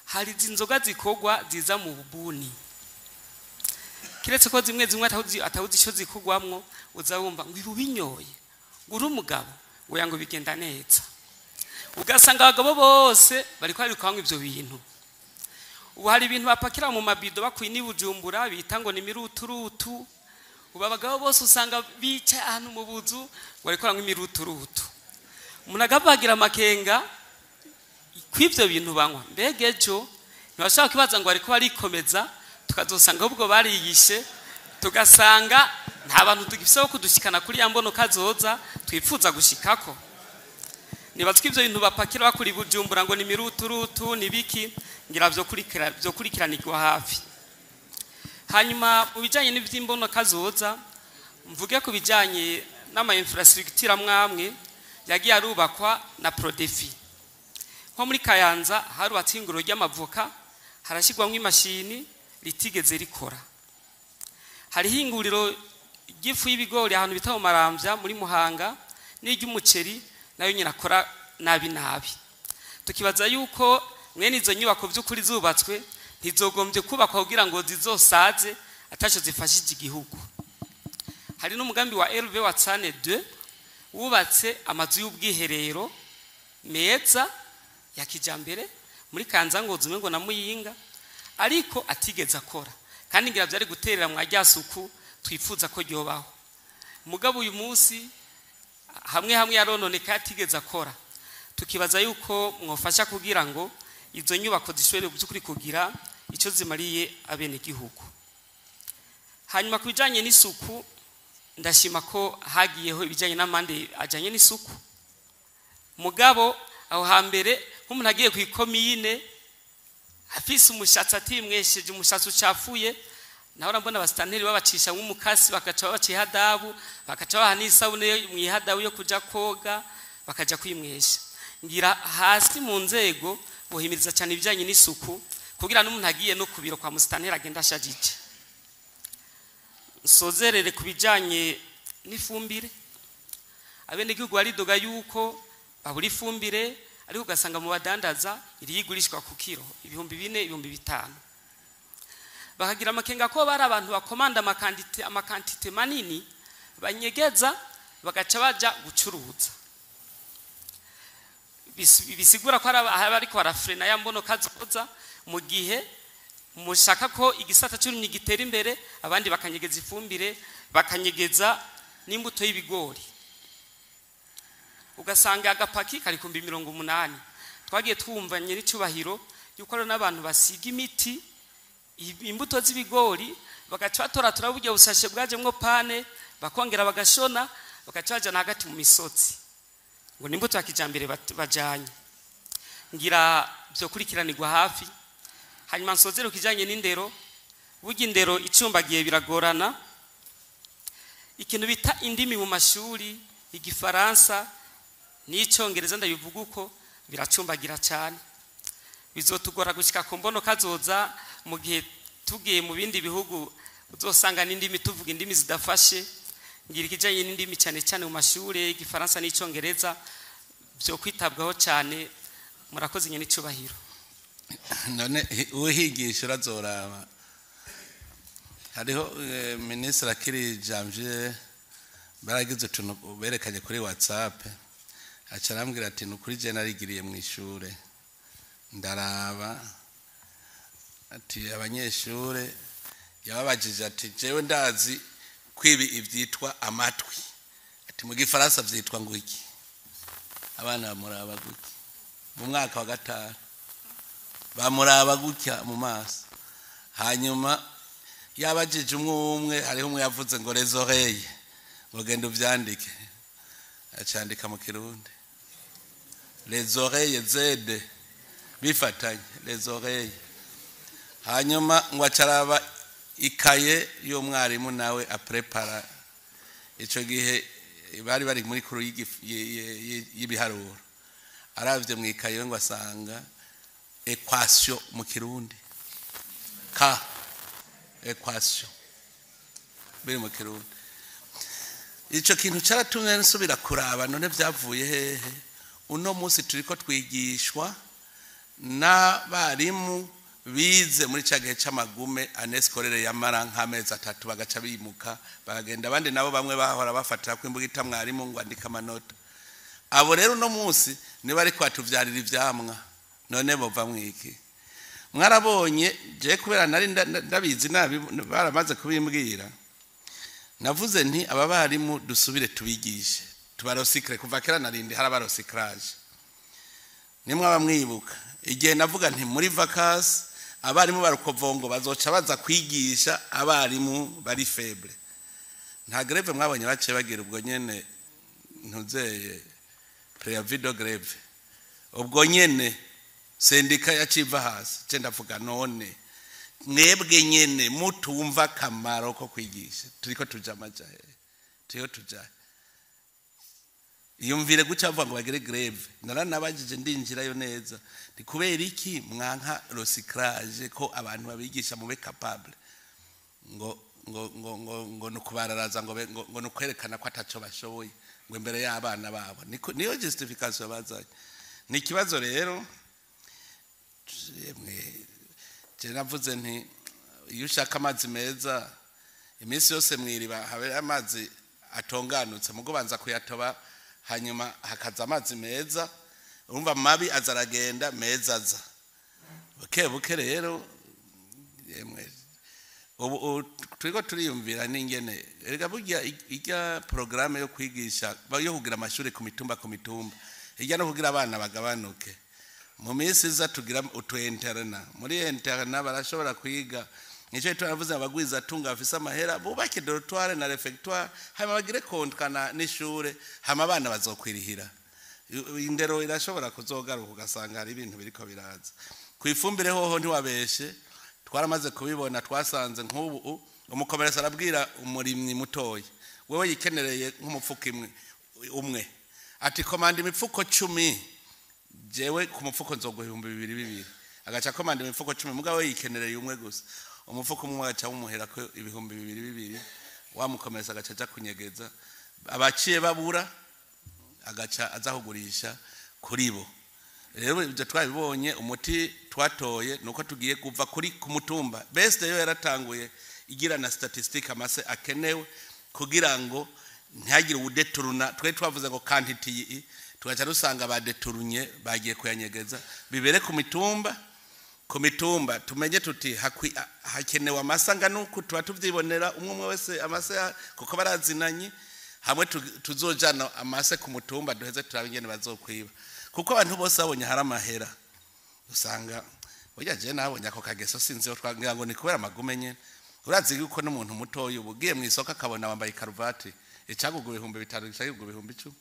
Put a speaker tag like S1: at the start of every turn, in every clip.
S1: Hari izi nzoga zikorwa ziza mu bubuni, kiretse ko zimwe zimwe atawuzi icyo zikorwamwo. Uza wumva ngo ibi ubinyoye ngo uri umugabo, ngo ngo bigenda neza, ugasanga abagabo bose bariko bari ibyo bintu. Ubu hari ibintu bapakira mu mabido bakuye n'i Bujumbura, bita ngo ni miruturutu. Ubu abagabo bose usanga bicaye ahantu mu buzu ngo bariko baranywa imiruturutu. Umuntu agabagira amakenga kw'ivyo bintu banywa. Mbega ejo ntibashobora kwibaza ngo bariko barikomeza, tukazosanga ahubwo bariyishe, tugasanga nta bantu tugifise bo kudushikana kuri ya mbono kazoza twifuza gushikako? Nibaza ko ivyo bintu bapakira bakuri Bujumbura ngo ni miruturutu ni biki, ngira vyo kurikiranirwa hafi. Hanyuma mu bijanye n'ivy'imbono kazoza, mvuge ku bijanye n'ama infrastructure amwamwe yagiye arubakwa na Prodefi. Nko muri Kayanza harubatse inguro ry'amavoka, harashyirwamo imashini ritigeze rikora. Hariho inguriro ry'ifu y'ibigori ahantu bita mu Maramvya muri Muhanga, n'iry'umuceri nayo nyine akora nabi nabi. Tukibaza yuko mwene izo nyubako by'ukuri zubatswe ntizogombye kubakwa kugira ngo zizosaze ataco zifashije igihugu. Hari n'umugambi wa LV Watsane 2 wubatse amazu y'ubwiherero meza ya kijambere muri Kanza, Ngozi, ngo na Muyinga, ariko atigeze akora, kandi ngira byari guterera mwa rya suku twifuza ko ryobaho. Mugabo uyu munsi hamwe hamwe yarononeka, atigeze akora. Tukibaza yuko mwofasha kugira ngo izo nyubako zishobore by'ukuri kugira icyo zimariye abenegihugu. Hanyuma ku bijanye n'isuku, ndashima ko hagiyeho ibijanye n'amande ajanye n'isuku. Mugabo aho hambere, nk'umuntu agiye ku ikomine afise umushatsi, atimwesheje, umushatsi ucafuye, naho mbona abasitanteri babacisha nk'umukasi, bakaca babaca ihadabu, bakaca baha n'isabune mu ihadabu yo kuja koga, bakaja kwimwesha. Ngira hasi mu nzego bohimiriza cyane ibijanye n'isuku, kugira n'umuntu agiye no ku biro kwa musitanteri agenda ashajije. Nsozerere ku bijanye n'ifumbire. Abenegihugu baridoga yuko babura ifumbire, ariko ugasanga mu badandaza iri yigurishwa ku kiro 4000, 5000. Bakagira amakenga ko bari abantu bakomanda ama quantités manini, banyegeza, bagaca baja gucuruza. Bisigura ko ari ariko barafrena ya mbono kazoza, mu gihe mushaka ko igisata cy'uburimyi gitera imbere, abandi bakanyegeza ifumbire, bakanyegeza n'imbuto y'ibigori, ugasanga agapaki kari kumbi 80. Twagiye twumva nyir'icyubahiro yuko hari n'abantu basiga imiti imbuto z'ibigori, bagaca batoratora burya busashe bwajemwo pane, bakongera bagashona, bagaca bajana hagati mu misozi ngo ni imbuto ya kijambere bajanye. Ngira byokurikiranirwa hafi. Hanyuma nsozere ku kijanye n'indero. Burya indero icumbagiye biragorana. Ikintu bita indimi mu mashuri, Igifaransa n'Icyongereza, ndabivuga uko, biracumbagira cyane. Bizotugora gushika ku mbono kazoza mu gihe tugiye mu bindi bihugu uzosanga n'indimi tuvuga indimi zidafashe. Ngira ikijanye n'indimi, cyane cyane mu mashuri, Igifaransa n'Icyongereza, byo kwitabwaho cyane. Murakoze, nyene icubahiro.
S2: None uhigisha urazoraba hariho minisitiri akiri Janvier, baragize utuntu berekanye kuri WhatsApp, aca arambwira ati: "Ni ukuri je narigiriye mu ishure, ndaraba." Ati abanyeshure yababajije ati: "Jewe ndazi kwibi ivyitwa amatwi." Ati: "Mu Gifaransa vyitwa ngo iki?" Abana bamuraba gutya, mu mwaka wa gatanu, bamuraba gutya mu maso. Hanyuma yabajije umwe umwe, hariho umwe yavuze ngo "les oreilles", ngo: "Genda uvyandike." Acandika mu Kirundi "les oreilles", zede bifatanye, "les oreilles". Hanyuma ngo acaraba ikaye y'umwarimu, nawe aprepara. Ico gihe bari bari muri cours y'ibiharuro. Aravye mu ikaye ngo asanga équation mu Kirundi, ka équation biri mu Kirundi. Ico kintu caratumye nsubira kuraba none vyavuye hehe. Uno munsi turiko twigishwa N'abarimu bize muri cya gihe c'amagume, année scolaire yamara nk'amezi 3 bagaca bimuka bagenda. Abandi nabo bamwe bahora bafatira ko imbugita mwarimu ngo andike amanota. Abo rero uno munsi niba ariko batuvyarira ivyamwa, none bova mwiki? Mwarabonye je kubera nari ndabizi nabi, baramaze kubimbwira. Navuze nti aba barimu dusubire tubigishe, tubarecycle. Kuva kera narindi hari abarecyclage. Nimwe abamwibuka igihe navuga nti muri vacances abarimu barukovongo bazoca baza kwigisha abarimu bari faible. Nta grève mwabonye baciye bagira ubwo nyene, ntuzeye préavis de grève ubwo nyene, syndicat yaciva hasi. Ce ndavuga, none mwebwe nyene mutumva akamaro ko kwigisha, turiko tuja amaja he? Turiko tuja he? Iyumvire guca bavuga ngo bagire grève. Naranabajije ndinjirayo neza, ni kubera iki mwanka recyclage, ko abantu babigisha mube capable? Ngo nukubararaza, ngo nukwerekana ko ataco bashoboye, ngo imbere y'abana babo. Niyo justification bazanye. Ni ikibazo rero. Yemwe, je navuze nti iyo ushaka amazi meza iminsi yose mwiriba habe amazi atonganutse, mugo banza kuyatoba, hanyuma hakaza amazi meza. Urumva mabi aza aragenda, meza aza buke buke. Rero yemwe, ubu turiko turiyumvira n'ingene erega burya irya programme yo kwigisha, yo kugira amashuri ku mitumba, ku mitumba irya no kugira abana bagabanuke. Mu minsi iza tugira utu internat. Muri internat barashobora kwiga. Nico turavuze, abagwiza tunga bafise amahera bubake dortoir na réfectoire, hama bagire contrat na n'ishure, hama abana bazokwirihira. Indero irashobora kuzogaruka, ugasanga hari ibintu biriko biraza. Ku ifumbire hoho ntiwabeshe, twaramaze kubibona. Twasanze nk'ubu umukomeresa arabwira umurimyi mutoyi wewe yikenereye nk'umufuko imwe umwe, ati komanda imifuko 10, jewe ku mufuko nzoguha 2000 2000. Agaca komanda imifuko 10, mugabo we yikenereye umwe gusa. Umufuko umwe agaca wumuhera ko 2000 2000. Wamukomeresa agaca aja kunyegeza abaciye babura, agaca aza kugurisha kuri bo. Rero ibyo twabibonye. Umuti twatoye nuko tugiye kuva kuri ku mutumba. Beste yo yaratanguye igira na statistique amase akenewe kugira ngo ntihagire uwudétourna. Twe twavuze ngo quantité iyi, tugaca dusanga badétournye bagiye kuyanyegeza. Bibere ku mitumba. Ku mitumba tumenye tuti hakenewe amase angana uku, tuba tuvyibonera umwe umwe wese amase kuko barazinanye. Hamwe tuzojana amase ku mutumba, duheze turabe ingene bazokwiba, kuko abantu bose babonye hari amahera usanga burya. Je nabonye ako kageso, sinzi twagira ngo ni kubera amagume nyene. Urazi yuko n'umuntu mutoya ubu ugiye mu isoko akabona wambaye ikaruvati icagugwa 5000, icagugwa 10,000,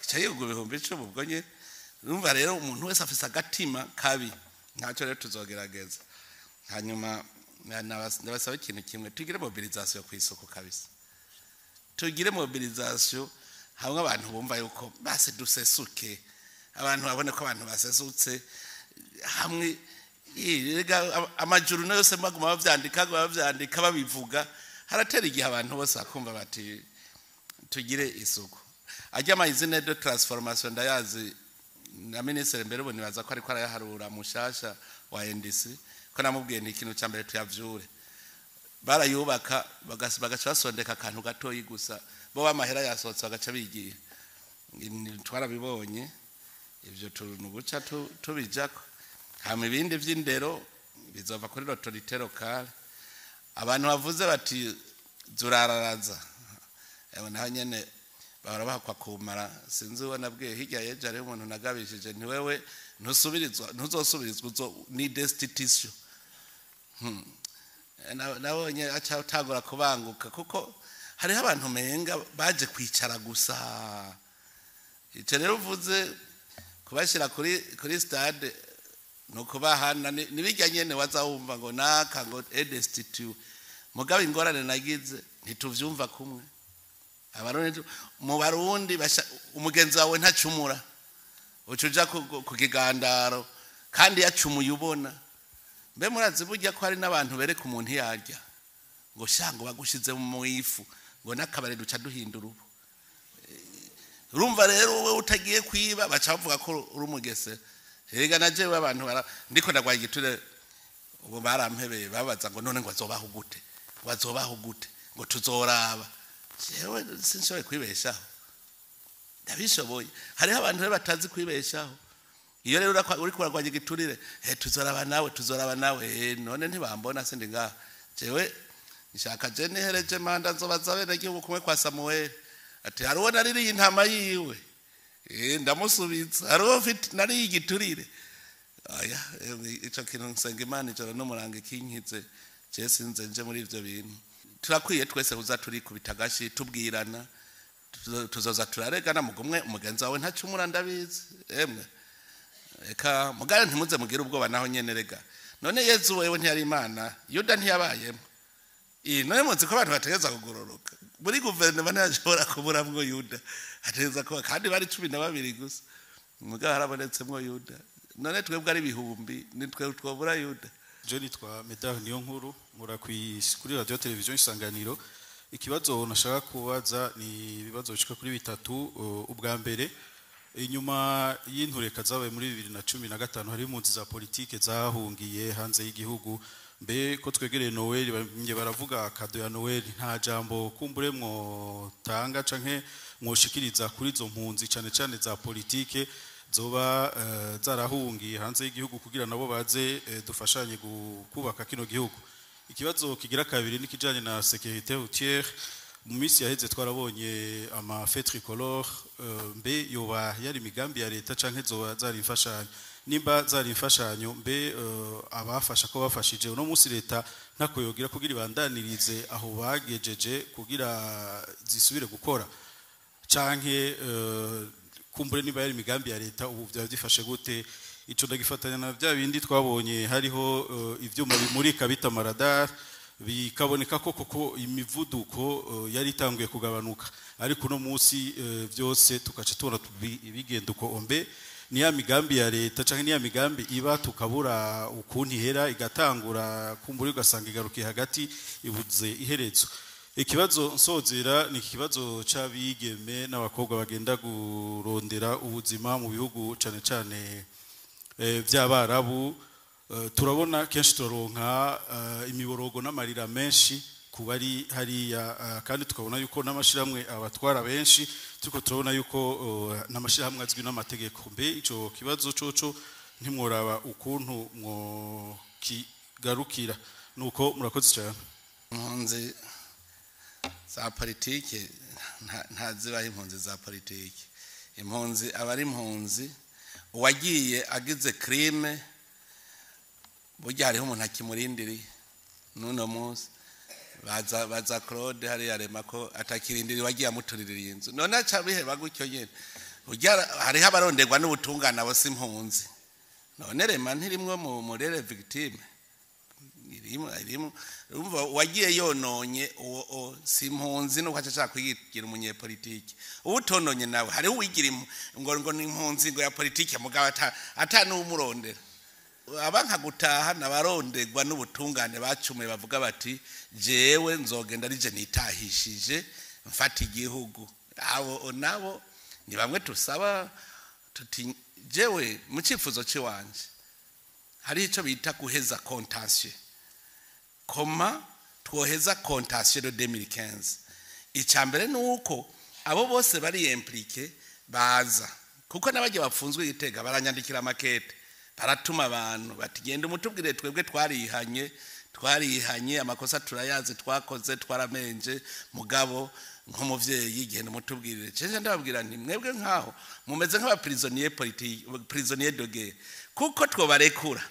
S2: icagugwa 10,000 ubwo nyene. Urumva rero umuntu wese afise agatima kabi. Ntacyo rero, tuzogerageza. Hanyuma ndabasaba ikintu kimwe: tugire mobilisation ku isoko kabisa, tugire mobilisation hamwe abantu bumva yuko base dusesuke, abantu babone ko abantu basesutse hamwe. Erega amajuru yose baguma bavyandika, bavyandika, babivuga, haratera igihe abantu bose bakumva bati tugire isuku. Ajya ama usine de transformation ndayazi, na ministre mbere ubu nibaza ko ariko arayaharura mushasha wa NDC, ko namubwiye nti ikintu cya mbere tuyavyure. Barayubaka bagaca basondeka akantu gatoyi gusa, bo bamahera yasohotse bagaca bigira. Twarabibonye ivyo tuntu guca tubijako. Hama ibindi vy'indero bizova kuri l'autorité locale. Abantu bavuze bati zurararaza, abo naho nyene bahora bahakwa kumara. Sinzi uwo nabwiye hirya y'ejo, hariho umuntu nagabishije nti wewe ntusubirizwa, ntuzosubirizwa, uzo ni destitution. Nabonye aca utangura kubanguka, kuko hariho abantu menga baje kwicara gusa. Ico rero uvuze kubashyira kuri stade ni ukubahana, nibijya nyene waza wumva ngo naka ngo destitué. Mugabo ingorane nagize, ntituvyumva kumwe. Abarundi, mu Barundi umugenzi wawe ntacumura, uca uja ku kigandaro kandi yacumuye ubona. Mbe murazi burya ko hari n'abantu bereka umuntu yarya ngo shango bagushize mu ifu, ngo n'akabari duca duhindura ubu? Urumva rero wowe utagiye kwiba baca bavuga ko uri umugese. Erega na jewe abantu ndiko ndagwaye igiturire, ubu barampebeye, babaza ngo none ngo azobaho gute, ngo azobaho gute, ngo tuzoraba. Jewe sinshoboye kwibeshaho, ndabishoboye. Hariho abantu rero batazi kwibeshaho. Iyo rero uriko urarwanya igiturire, tuzoraba nawe, tuzoraba nawe, none ntibambona sindi ngaha. Jewe nshaka je nihereje manda nzobaza abenegihugu kumwe kwa Samuel ati hariho naririye intama yiwe, ndamusubiza, hariho nariye igiturire. Oya, ico kintu nsenga Imana ijoro n'umurango ikinkize, je sinze nje muri ivyo bintu. Turakwiye twese kuza turikubita agashi tubwirana, tuzoza turaregana, mugumwe umugenzi wawe ntacumura ndabizi. Emwe eka mugare ntimuze mugire ubwoba naho nyene rega. None Yezu wewe ntiyari Imana, Yuda ntiyabayemo. None muzi ko abantu bategeza kugororoka muri guverinoma ntiyashobora kuburamwo Yuda, ategeza kuba kandi bari 12 gusa, mugabo harabonetsemwo Yuda. None twebwe ari ibihumbi nitwe twobura Yuda.
S3: Je nitwa Medard Niyonkuru, nkora kuri radio television Isanganiro. Ikibazo nashaka kubaza ni ibibazo bishika kuri bitatu. Ubwa mbere, inyuma y'intureka zabaye muri 2015 hari impunzi za politike zahungiye hanze y'igihugu. Mbe ko twegereye Noel, bamwe baravuga cadeau ya Noel, nta jambo kumbure mwo tanga canke mwoshikiriza kuri izo mpunzi cane cane za politike zoba zarahungiye hanze y'igihugu kugira nabo baze dufashanye kubaka kino gihugu? Ikibazo kigira kabiri nikijanye na sécurité routière. Mu minsi yaheze twarabonye ama feux tricolores, mbe yoba yari imigambi ya leta canke zoba zari imfashanyo? Nimba zari imfashanyo, mbe abafasha ko bafashije, uno munsi leta ntako yogira kugira ibandanirize aho bagejeje kugira zisubire gukora, canke kumbure niba yari imigambi ya leta ubu byaba byifashe gute? Ico ndagifatanya na bya bindi twabonye hariho ivyuma bimurika bita ama radar, bikaboneka ko koko imivuduko yari itanguye kugabanuka, ariko uno munsi byose tukaca tubona bigenda uko. Ombe ni ya migambi ya leta canke ni ya migambi iba tukabura ukuntu ihera, igatangura kumbura ugasanga igarukiye hagati ibuze iherezo? Ikibazo nsozera ni ikibazo c'abigeme n'abakobwa bagenda kurondera ubuzima mu bihugu cane cane vy'Abarabu. Turabona kenshi turaronka imiborogo n'amarira menshi ku bari hariya, kandi tukabona yuko n'amashirahamwe abatwara benshi turiko turabona yuko n'amashirahamwe azwi n'amategeko. Mbe ico kibazo coco ntimworaba ukuntu mwokigarukira? Nuko murakoze cyane.
S2: Impunzi za politike ntazibaho. Impunzi za politike, impunzi aba ari impunzi. Uwagiye agize crime, burya hariho umuntu akimurindiriye n'uno munsi. Baza Claude hariya rema ko atakirindiriye wagiye amuturirira inzu, none aca biheba gutyo nyene. Burya hariho abaronderwa n'ubutungane, abo si impunzi. None rema ntirimwo mu murere victime? Irimo, irimo. Urumva wagiye yononye uwo si impunzi, nuko aca ashaka kwigira umunyepolitike. Uwutononye nawe hariho uwigira ngo ni impunzi ngo ya politike, mugabo ata n'uwumurondera. Abanka gutaha nabaronderwa n'ubutungane bacumuye, bavuga bati jewe nzogenda arije nitahishije mfata igihugu. Abo nabo ni bamwe tusaba tuti jewe mu cyifuzo ciwanje hari ico bita guheza contentieux. Koma twoheza contentieux de 2015? Icya mbere ni uko abo bose bari impliqués baza, kuko n'abagiye bapfunzwe igitega baranyandikira makete, baratuma abantu bati genda umutubwire, twebwe twarihanye, twarihanye, amakosa turayazi twakoze, twaramenje, mugabo nk'umuvyeyi genda umutubwirire. Cece ndababwira nti mwebwe nkaho mumeze nk'aba prisonnier politique, prisonnier de guerre, kuko twobarekura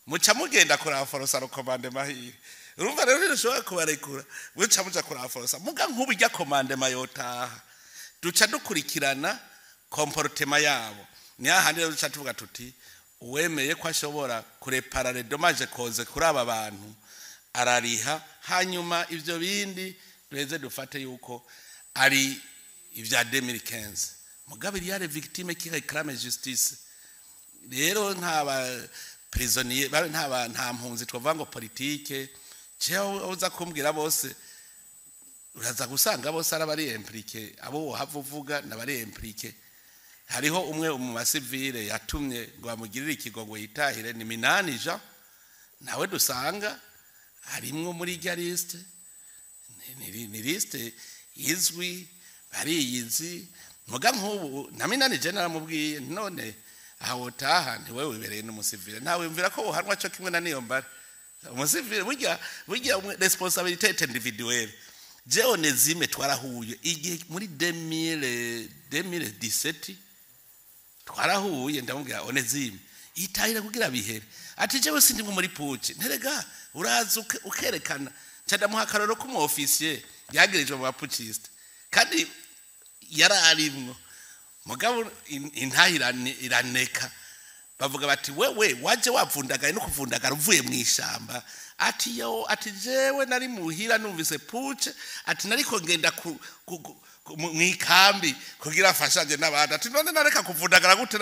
S2: muca mugenda kuraforosa le commandement hire. Urumva rero ntidushobora kubarekura, muca muja kuraforosa. Muga nk'ubu irya commandement yotaha, duca dukurikirana comportement yabo. Ni hahandi rero duca tuvuga tuti uwemeye ko ashobora kurepara les dommages causés kuri aba bantu arariha, hanyuma ivyo bindi duheze dufate yuko ari ivya 2015. Mugabo il y a les victimes qui réclament justice. Rero ntaba prisonnier babe, ntaba, nta mpunzi twovuga ngo politike. Jewe uza kumbwira bose, uraza gusanga bose ari abari impliqués, abo wohava uvuga n'abari impliqués. Hariho umwe mu basivile yatumye ngo bamugirire ikigongo yitahire, ni Minani Jean, nawe dusanga harimwo muri irya liste. Ni liste izwi, bariyizi. Muga nk'ubu na Minani je naramubwiye, none aha wotaha ntiwewe wibereye n'umusivile, ntawe wumvira ko wohanwa cyo kimwe na Niyombare umusivile. Burya responsabilité est individuelle. Je Onezime twarahuye igihe muri 2000 2017, twarahuye, ndamubwira: "Onezime, itahira kugira bihere." Ati: "Jewe sindi muri putsch." Nterega uraza ukerekana. Nca ndamuha akaroro k'umu officier yagirijwe mu baputschistes kandi yari arimwo, mugabo intahe iraneka, bavuga bati: "Wewe waje wavundagaye no kuvundagara uvuye mu ishamba." Ati: "Yo," ati, "jewe nari muhira numvise putsch," ati, "nariko ngenda ku mw'ikambi kugira afashanye n'abandi." Ati: "None nareka kuvundagara gute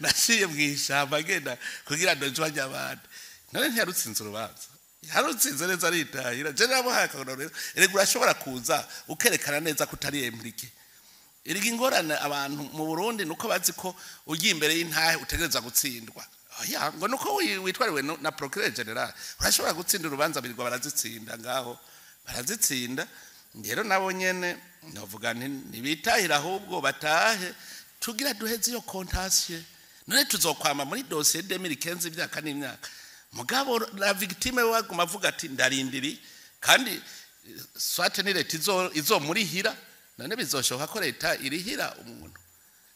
S2: naciye mw'ishamba ngenda kugira ndojwanye abandi?" None ntiyarutsinze urubanza? Yarutsinze neza, aritahira. Je namuhaye akarorero. Erega urashobora kuza ukerekana neza ko utari impliqué. Erega ingorane abantu mu Burundi nuko bazi ko ugiye imbere y'intahe utegereza gutsindwa. Oya, ngo nuko witwariwe na procureur général urashobora gutsinda urubanza. Birirwa barazitsinda ngaho, barazitsinda. Rero nabo nyene novuga nti ntibitahira, ahubwo batahe tugira duheze iyo contentieux. None tuzokwama muri dossier 2015 imyaka n'imyaka, mugabo la victime we aguma avuga ati: "Ndarindiri." Kandi soit ni leta izomurihira. None bizoshoka ko leta irihira umuntu?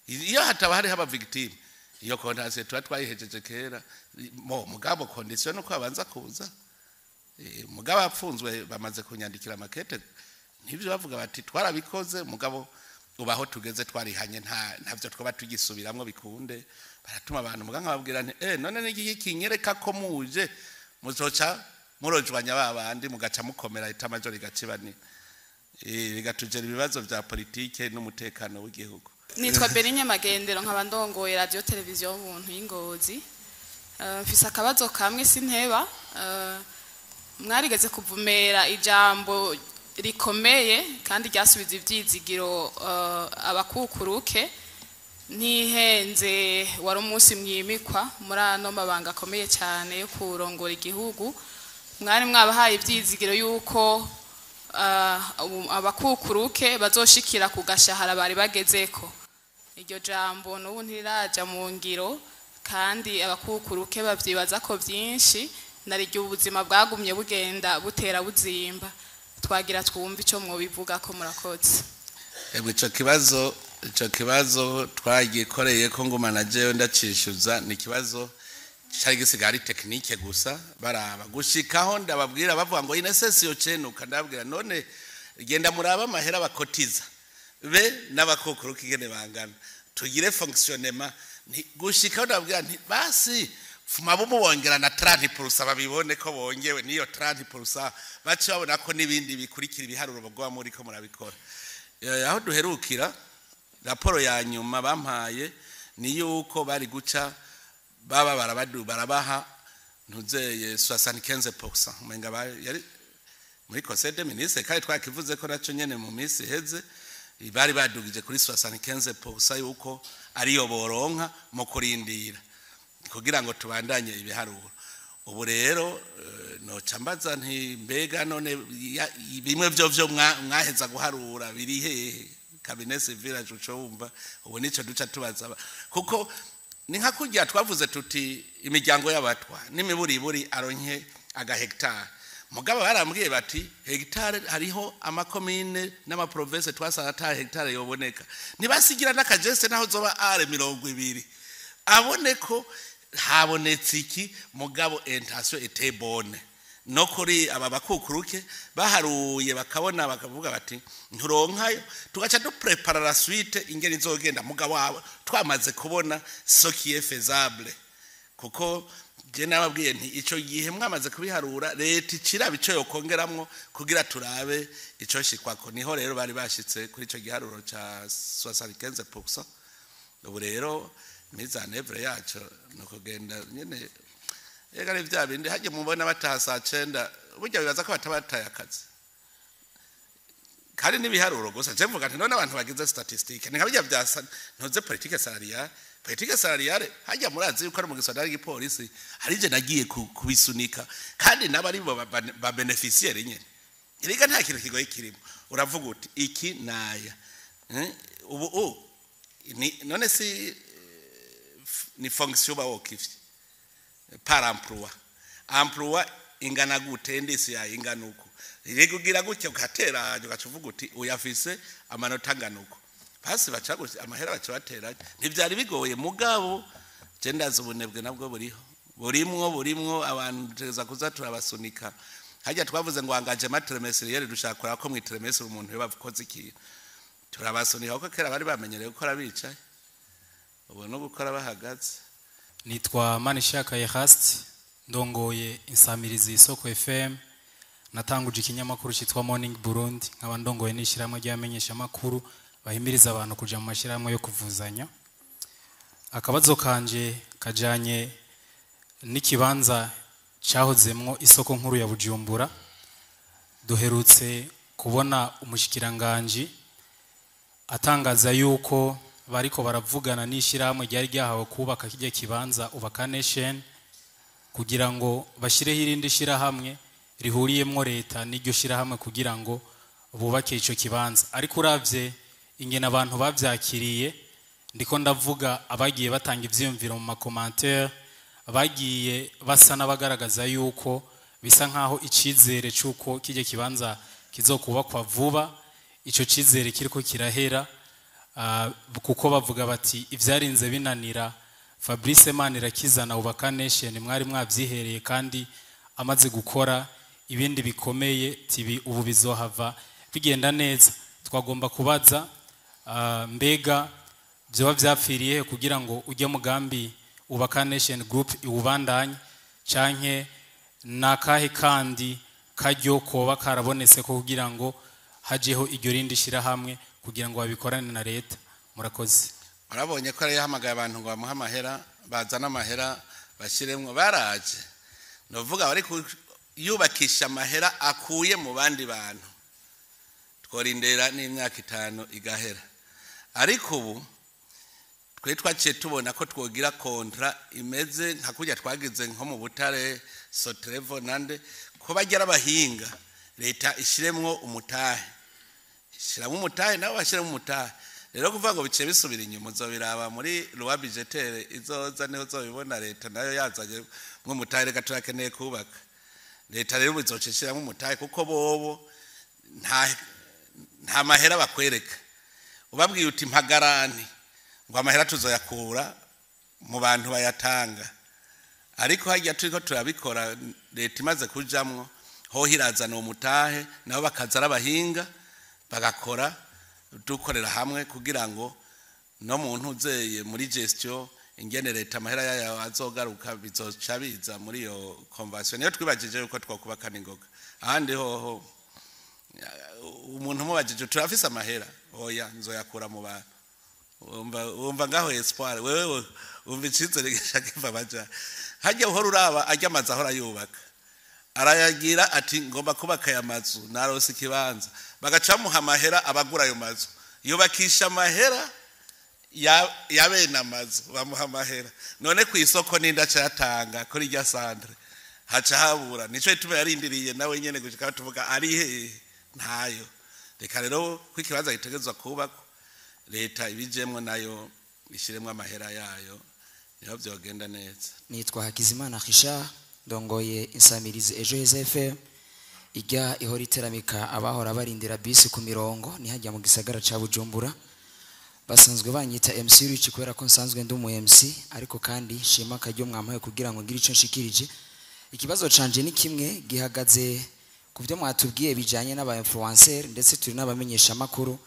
S2: Iyo hataba hariho aba victime, iyo contentieux tuba twayihejeje kera. Mo mugabo condition nuko abanza kuza. Mugabo apfunzwe bamaze kunyandikira makete, ntivyo bavuga bati: "Twarabikoze, mugabo ubaho tugeze twarihanye, nta ntavyo twaba tugisubiramwo bikunde." Baratuma abantu, muga nkababwira nti: "None niki kinyereka ko muje muzoca murojwanya ba bandi, mugaca mukomera état-major rigaciba ni bigatujera ibibazo vya politike n'umutekano w'igihugu?"
S4: Nitwa Berinya Magendero, nkaba ndongoye radio televiziyo y'ubuntu y'Ingozi. Mfise akabazo kamwe sinteba. Mwarigeze kuvumera ijambo rikomeye kandi ryasubiza ivyizigiro abakukuruke. Ntihenze, wari umunsi mwimikwa muri ano mabanga akomeye cyane yo kurongora igihugu, mwari mwabahaye ivyizigiro yuko abakukuruke bazoshikira ku gashahara bari bagezeko. Iryo jambo n'ubu ntiriraja mu ngiro, kandi abakukuruke bavyibaza ko vyinshi, nariryo ubuzima bwagumye bugenda butera buzimba. Twagira twumve ico mwobivuga ko. Murakoze.
S2: Ego, ico kibazo twagikoreye ko ngumana jewe ndacishuza. Ni ikibazo cari gisigaye ari technique gusa, baraba gushikaho. Ndababwira, bavuga ngo INSS yocenuka, ndababwira: "None genda muraba amahera bakotiza be n'abakukuruka ingene bangana, tugire fonctionnement." Gushikaho ndababwira nti: "Basi fuma bumubongera na 30%, babibone ko bongewe niyo 30%, bace babona ko n'ibindi bikurikira ibiharuro bagwa muri ko murabikora." Aho duherukira, raporo ya nyuma bampaye ni yuko bari guca baba barabadu barabaha ntuzeye 75%, umenga yari muri conseil des ministres, kandi twakivuze ko naco nyene mu minsi iheze bari badugije kuri 75% yuko ariyo boronka mu kurindira kugira ngo tubandanye ibiharuro. Ubu rero noca mbaza nti: "Mbega none bimwe vyo mwaheza guharura biri hehe?" Cabinet civil uco wumva ubu nico duca tubaza, kuko ni nka kurya twavuze tuti imiryango y'abatwa n'imiburiburi aronke agahegitari. Mugabo barambwiye bati hegitari hariho amakomine n'amaprovince twasanga ata hegitari yoboneka. Ntibasigira n'akageste naho zoba are 20, abone ko habonetse iki. Mugabo intention était bonne. No kuri aba bakukuruke baharuye bakabona, bakavuga bati nturonkayo, tugaca duprepara la suite ingene izogenda, mugabo wabo twamaze kubona ce qui est faisable. Kuko je nababwiye nti ico gihe mwamaze kubiharura, leta iciraba ico yokongeramwo kugira turabe ico shikwako. Niho rero bari bashitse kuri ico giharuro ca 75%. Ubu rero mise en œuvre yaco ni ukugenda nyene. Ega ari vya bindi hajye mubona bataha saa 9, burya bibaza ko batabataye akazi. Kandi n'ibiharuro gusa. Je mvuga nti none abantu bagize statistique ni nka bijya bya ntuze politique salariale, politique salariale hajya. Murazi yuko ari mu gisodari igipolisi hari je nagiye kubisunika, kandi n'abari bo ba bénéficiaire nyene. Erega nta kintu kigoye kirimo. Uravuga uti iki naya. Ubu ni none si ni fonction ba wokifye par emploi, emploi ingana gute, ndisi ya ingana uko, rego ugira gutya ugateranya, ugaca uvuga uti uyafise amanota angana uko, basi baca amahera baca bateranya. Ntibyari bigoye, mugabo je ndazi ubunebwe nabwo buriho, burimwo abantu. Tuza kuza turabasunika. Hajya twavuze ngo engagement trimestriel, dushaka kuraba ko mu trimestre umuntu yoba akoze ikintu. Turabasunika kuko kera bari bamenyereye gukora bicaye, ubu no gukora bahagaze.
S5: Nitwa Manishaka Eraste, ndongoye insamirizi Isoko FM, natanguje ikinyamakuru cyitwa Morning Burundi, nkaba ndongoye n'ishyirahamwe ry'abamenyeshamakuru bahimiriza abantu kuja mu mashyirahamwe yo kuvuzanya. Akabazo kanje kajanye n'ikibanza cyahozemwo isoko nkuru ya Bujumbura. Duherutse kubona umushikiranganji atangaza yuko bariko baravugana n'ishyirahamwe ryari ryahawe kubaka kijya kibanza, Ubaka Nation, kugira ngo bashyireho irindi shyirahamwe rihuriyemwo leta n'iryo shyirahamwe kugira ngo bubake ico kibanza. Ariko uravye ingene abantu bavyakiriye, ndiko ndavuga abagiye batanga ivyiyumviro mu ma commentaires, bagiye basa n'abagaragaza yuko bisa nkaho icizere c'uko kijya kibanza kizokubakwa vuba, ico cizere kiriko kirahera, kuko bavuga bati ivyarinze binanira Fabrice Manirakiza na Ubaka Nation mwari mwavyihereye, kandi amaze gukora ibindi bikomeye, tibi ubu bizohava bigenda neza. Twagomba kubaza, mbega byoba vyapfiriye kugira ngo ujye mugambi Ubaka Nation Group iwubandanye, canke nakahe kandi karyo koba karabonetse ko kugira ngo hajeho iryo rindi shirahamwe kugira ngo babikorane na leta? Murakoze.
S2: Warabonye ko yari yahamagaye abantu ngo bamuhe amahera, bazane amahera bashyiremwo. Baraje, nuvuga bari yubakisha amahera akuye mu bandi bantu. Tworindera n'imyaka 5 igahera. Ariko ubu twe twaciye tubona ko twogira contrat imeze nka kurya twagize nko mu butare, Sotrevo nande, ko bagera abahinga, leta ishiremwo umutahe, ishiramo umutahe, nabo bashiremo umutahe. Rero kuvuga ngo bice bisubira inyuma, uzobiraba muri loi budgétaire izoza, niho uzobibona. Leta nayo yazanye mwo umutahe. Reka turakeneye kubaka. Leta rero izoca ishiramo umutahe, kuko bobo nta mahera bakwereka. Ubabwiye uti mpagarani ngo amahera tuzoyakura mu bantu bayatanga. Ariko hajya turiko turabikora, leta imaze kujamwo hoho irazana uwo mutahe, nabo bakaza ari abahinga, bagakora dukorera hamwe, kugira ngo no muntu uzeye muri gestion ingene leta amahera yayo azogaruka, bizoca biza muri iyo convention. Niyo twibajije yuko twokubaka n'ingoga. Ahandi hoho umuntu umubajije turafise amahera, oya, nzoyakura mu bantu. Wumva ngaho espoir, wewe wumva icizere gishaka iva baja hajya. Uhora uraba ajya amazu ahora yubaka, arayagira ati ngomba kubaka aya mazu, narose ikibanza, bagaca bamuha amahera, abagura ayo mazu, yubakisha amahera ya bene amazu, bamuha amahera. None ku isoko n'inda acayatanga kuri irya centre, haca habura. Nico gituma yarindiriye nawe nyene gushika tuvuga ari hehe, ntayo. Reka rero ko ikibanza gitegerezwa kubakwa, leta ibijemwo nayo ishiremwo amahera yayo, niho vyogenda neza.
S6: Nitwa Hakizimana Richard, ndongoye insamirizi Ejo Heza FM, ijya ihora iteramika abahora barindira bisi ku mirongo nihajya mu gisagara ca Bujumbura. Basanzwe banyita MC Rich kubera ko nsanzwe ndi umu MC, ariko kandi shima akaryo mwampaye kugira ngo ngire ico nshikirije. Ikibazo canje ni kimwe, gihagaze ku byo mwatubwiye bijanye n'aba influencer, ndetse turi n'abamenyesha makuru,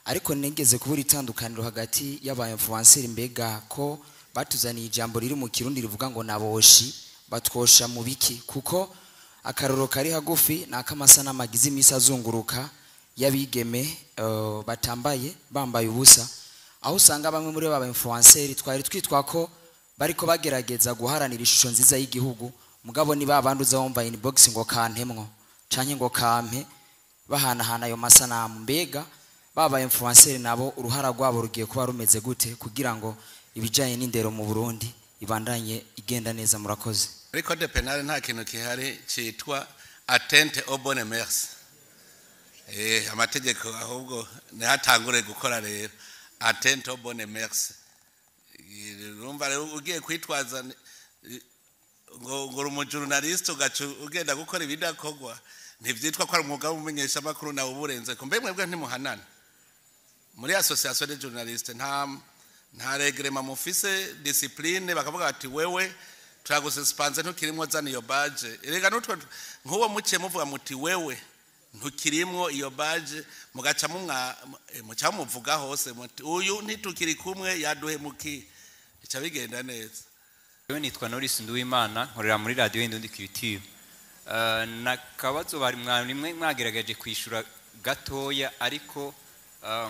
S6: ariko nigeze kubura itandukaniro hagati y'aba influencer. Mbega ko batuzaniye ijambo riri mu Kirundi rivuga ngo naboshi, batwosha mu biki? Kuko akaroro kari hagufi ni ak'amasanamu agize iminsi azunguruka y'abigeme batambaye, bambaye ubusa, aho usanga bamwe muri ba influencer twari twitwa ko bariko bagerageza guharanira ishusho nziza y'igihugu, mugabo ni babandi uza wumva inbox ngo kantemwo canke ngo kampe. Bahanahana ayo masanamu, mbega baba influencer nabo uruhara rwabo rugiye kuba rumeze gute kugira ngo ibijanye n'indero mu Burundi ibandanye igenda neza? Murakoze.
S2: Muri code pénal nta kintu kihari citwa atteinte aux bonnes mœurs. Amategeko ahubwo nihatangure gukora rero atteinte aux bonnes mœurs. Urumva rero ugiye kwitwaza ngo uri umujournaliste, ugaca ugenda gukora ibidakorwa, ntivyitwa ko ari umwuga w'umumenyeshamakuru, nawe uburenze ko. Mbe mwebwe ntimuhanana muri association des journalistes? Nta règlement mufise, discipline, bakavuga bati: "Wewe turagususpense, ntukirimwo, zana iyo badge"? Erega nutwe nk'uwo muciye muvuga muti: "Wewe ntukirimwo, iyo badge", mugaca mumwa muca muvuga hose muti: "Uyu ntitukiri kumwe, yaduhemukiye", bica bigenda neza.
S7: Jewe nitwa Norris Nduwimana, nkorera muri radio Indundi Culture. Nakabazo bari mwarimwe mwagerageje kwishura gatoya, ariko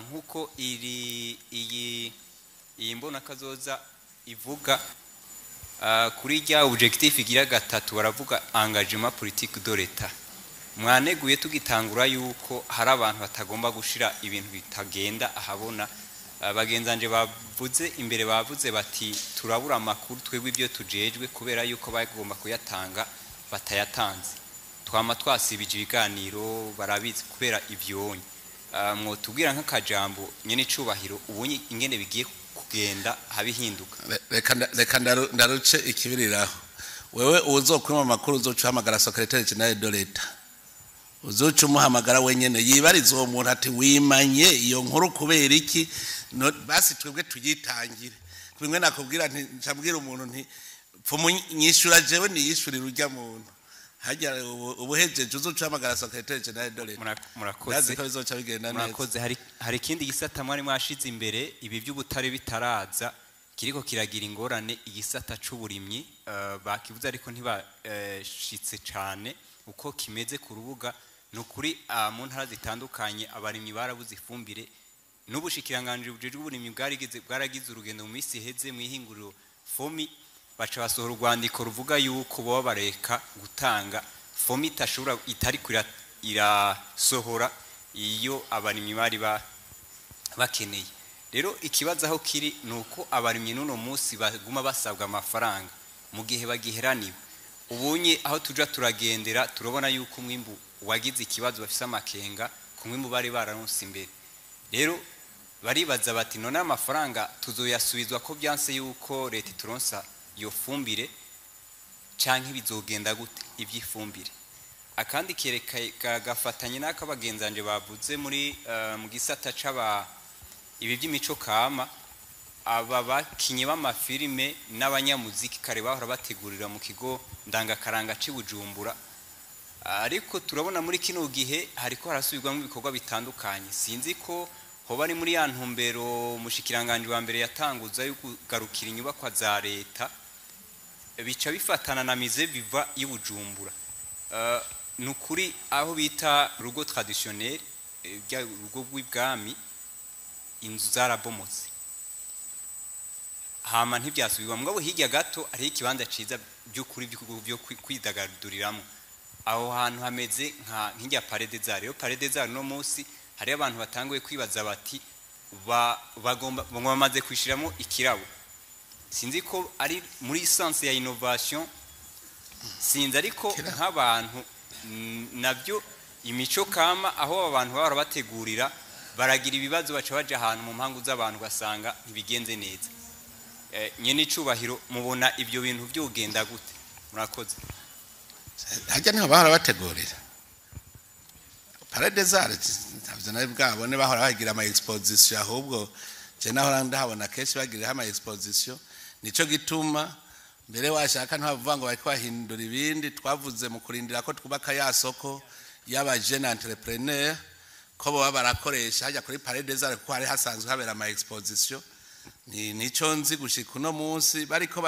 S7: nkuko iri iyi mbona kazoza ivuga, kuri rya objectif igira gatatu baravuga engagement politique de l'État. Mwaneguye tugitangura yuko hari abantu batagomba gushira ibintu bitagenda ahabona. Bagenzanje bavuze imbere, bavuze bati: "Turabura amakuru twebwe ibyo tujejwe kubera yuko bagomba kuyatanga batayatanze." Twama twasibije ibiganiro, barabizi, kubera ivyonyi. Mwotubwira nk'akajambo, nyene icubahiro, ubunye ingene bigiye kugenda habihinduka?
S2: Reka ndaruce ikibiriraho. Wewe uzokwima amakuru, uzoca uhamagara secrétaire général de l'État, uzoca umuhamagara wenyene yibariza uwo muntu ati: "Wimanye iyo nkuru kubera iki?" No, basi twebwe tuyitangire. Bimwe nakubwira nti ncambwira umuntu nti: "Pfumunyishura jewe niyishurira urya muntu hajya." Ubuhejeje uzoca uhamagara secrétaire général de l'État.
S7: Murakoze.
S2: Ndazi ko bizoca bigenda neza.
S7: Murakoze. Hari ikindi gisata mwari mwashize imbere, ibi by'ubutare bitaraza, kiriko kiragira ingorane, igisata c'uburimyi. Bakivuze ariko ntibashitse cane uko kimeze ku rubuga. Ni ukuri, mu ntara zitandukanye abarimyi barabuze ifumbire, n'ubushikiranganji bujejwe uburimyi bwarigeze bwaragize urugendo mu minsi iheze mu ihinguriro FOMI, baca basohora urwandiko ruvuga yuko boba bareka gutanga FOMI itashobora, itari irasohora iyo abarimyi bari bakeneye. Rero ikibazo aho kiri ni uko abarimyi n'uno munsi baguma basabwa amafaranga mu gihe bagiheraniwe. Ubunye aho tuja turagendera, turabona yuko umwimbu wagize ikibazo, bafise amakenga ku mwimbu bari bararonse imbere. Rero baribaza bati: "None amafaranga tuzoyasubizwa ko byanse yuko leta ituronsa iyo fumbire, canke bizogenda gute ivy'ifumbire?" Akandi kereka gafatanye n'akabagenzanje bavuze muri mu gisata c'aba ibi by'imico kama, aba bakinyi b'amafilime n'abanyamuziki kare bahora bategurira mu kigo ndangakaranga c'i Bujumbura, ariko turabona muri kino gihe hariko harasubirwamo ibikorwa bitandukanye. Sinzi ko hoba ari muri ya ntumbero umushikiranganji wa mbere yatanguza yo kugarukira inyubakwa za leta, bica bifatana na musée vivant y'i Bujumbura. Ni ukuri, aho bita rugo traditionnel, bya rugo rw'ibwami, inzu zarabomotse hama ntibyasubirwa. Mugabo hirya gato hariho ikibanza ciza by'ukuri byo kwidagaduriramwo. Aho hantu hameze nka nk'irya Palais des Arts. Rero Palais des Arts no munsi hariho abantu batanguye kwibaza bati bagomba ngo bamaze kwishiramo ikirabo. Sinzi ko ari muri sens ya innovation, sinzi, ariko nk'abantu nabyo imico kama, aho aba bantu bahora bategurira baragira ibibazo, baca baja ahantu mu mpangu z'abantu, ugasanga ntibigenze neza. Nyene icubahiro, mubona ibyo bintu byogenda gute? Murakoze.
S2: Hajya niho bahora bategurira, Palais des Arts, ntavyo nari bwabone. Bahora bagira ama exposition, ahubwo je nahora ndahabona kenshi bagiriraho ama exposition. Nico gituma mbere washaka ntibavuga ngo bariko bahindura ibindi. Twavuze mu kurindira ko twubaka ya soko y'aba jeune entrepreneur, ko boba barakoresha hajya kuri Palais des Arts, kuko hari hasanzwe habera ama exposition. Ni nico nzi gushika uno munsi bariko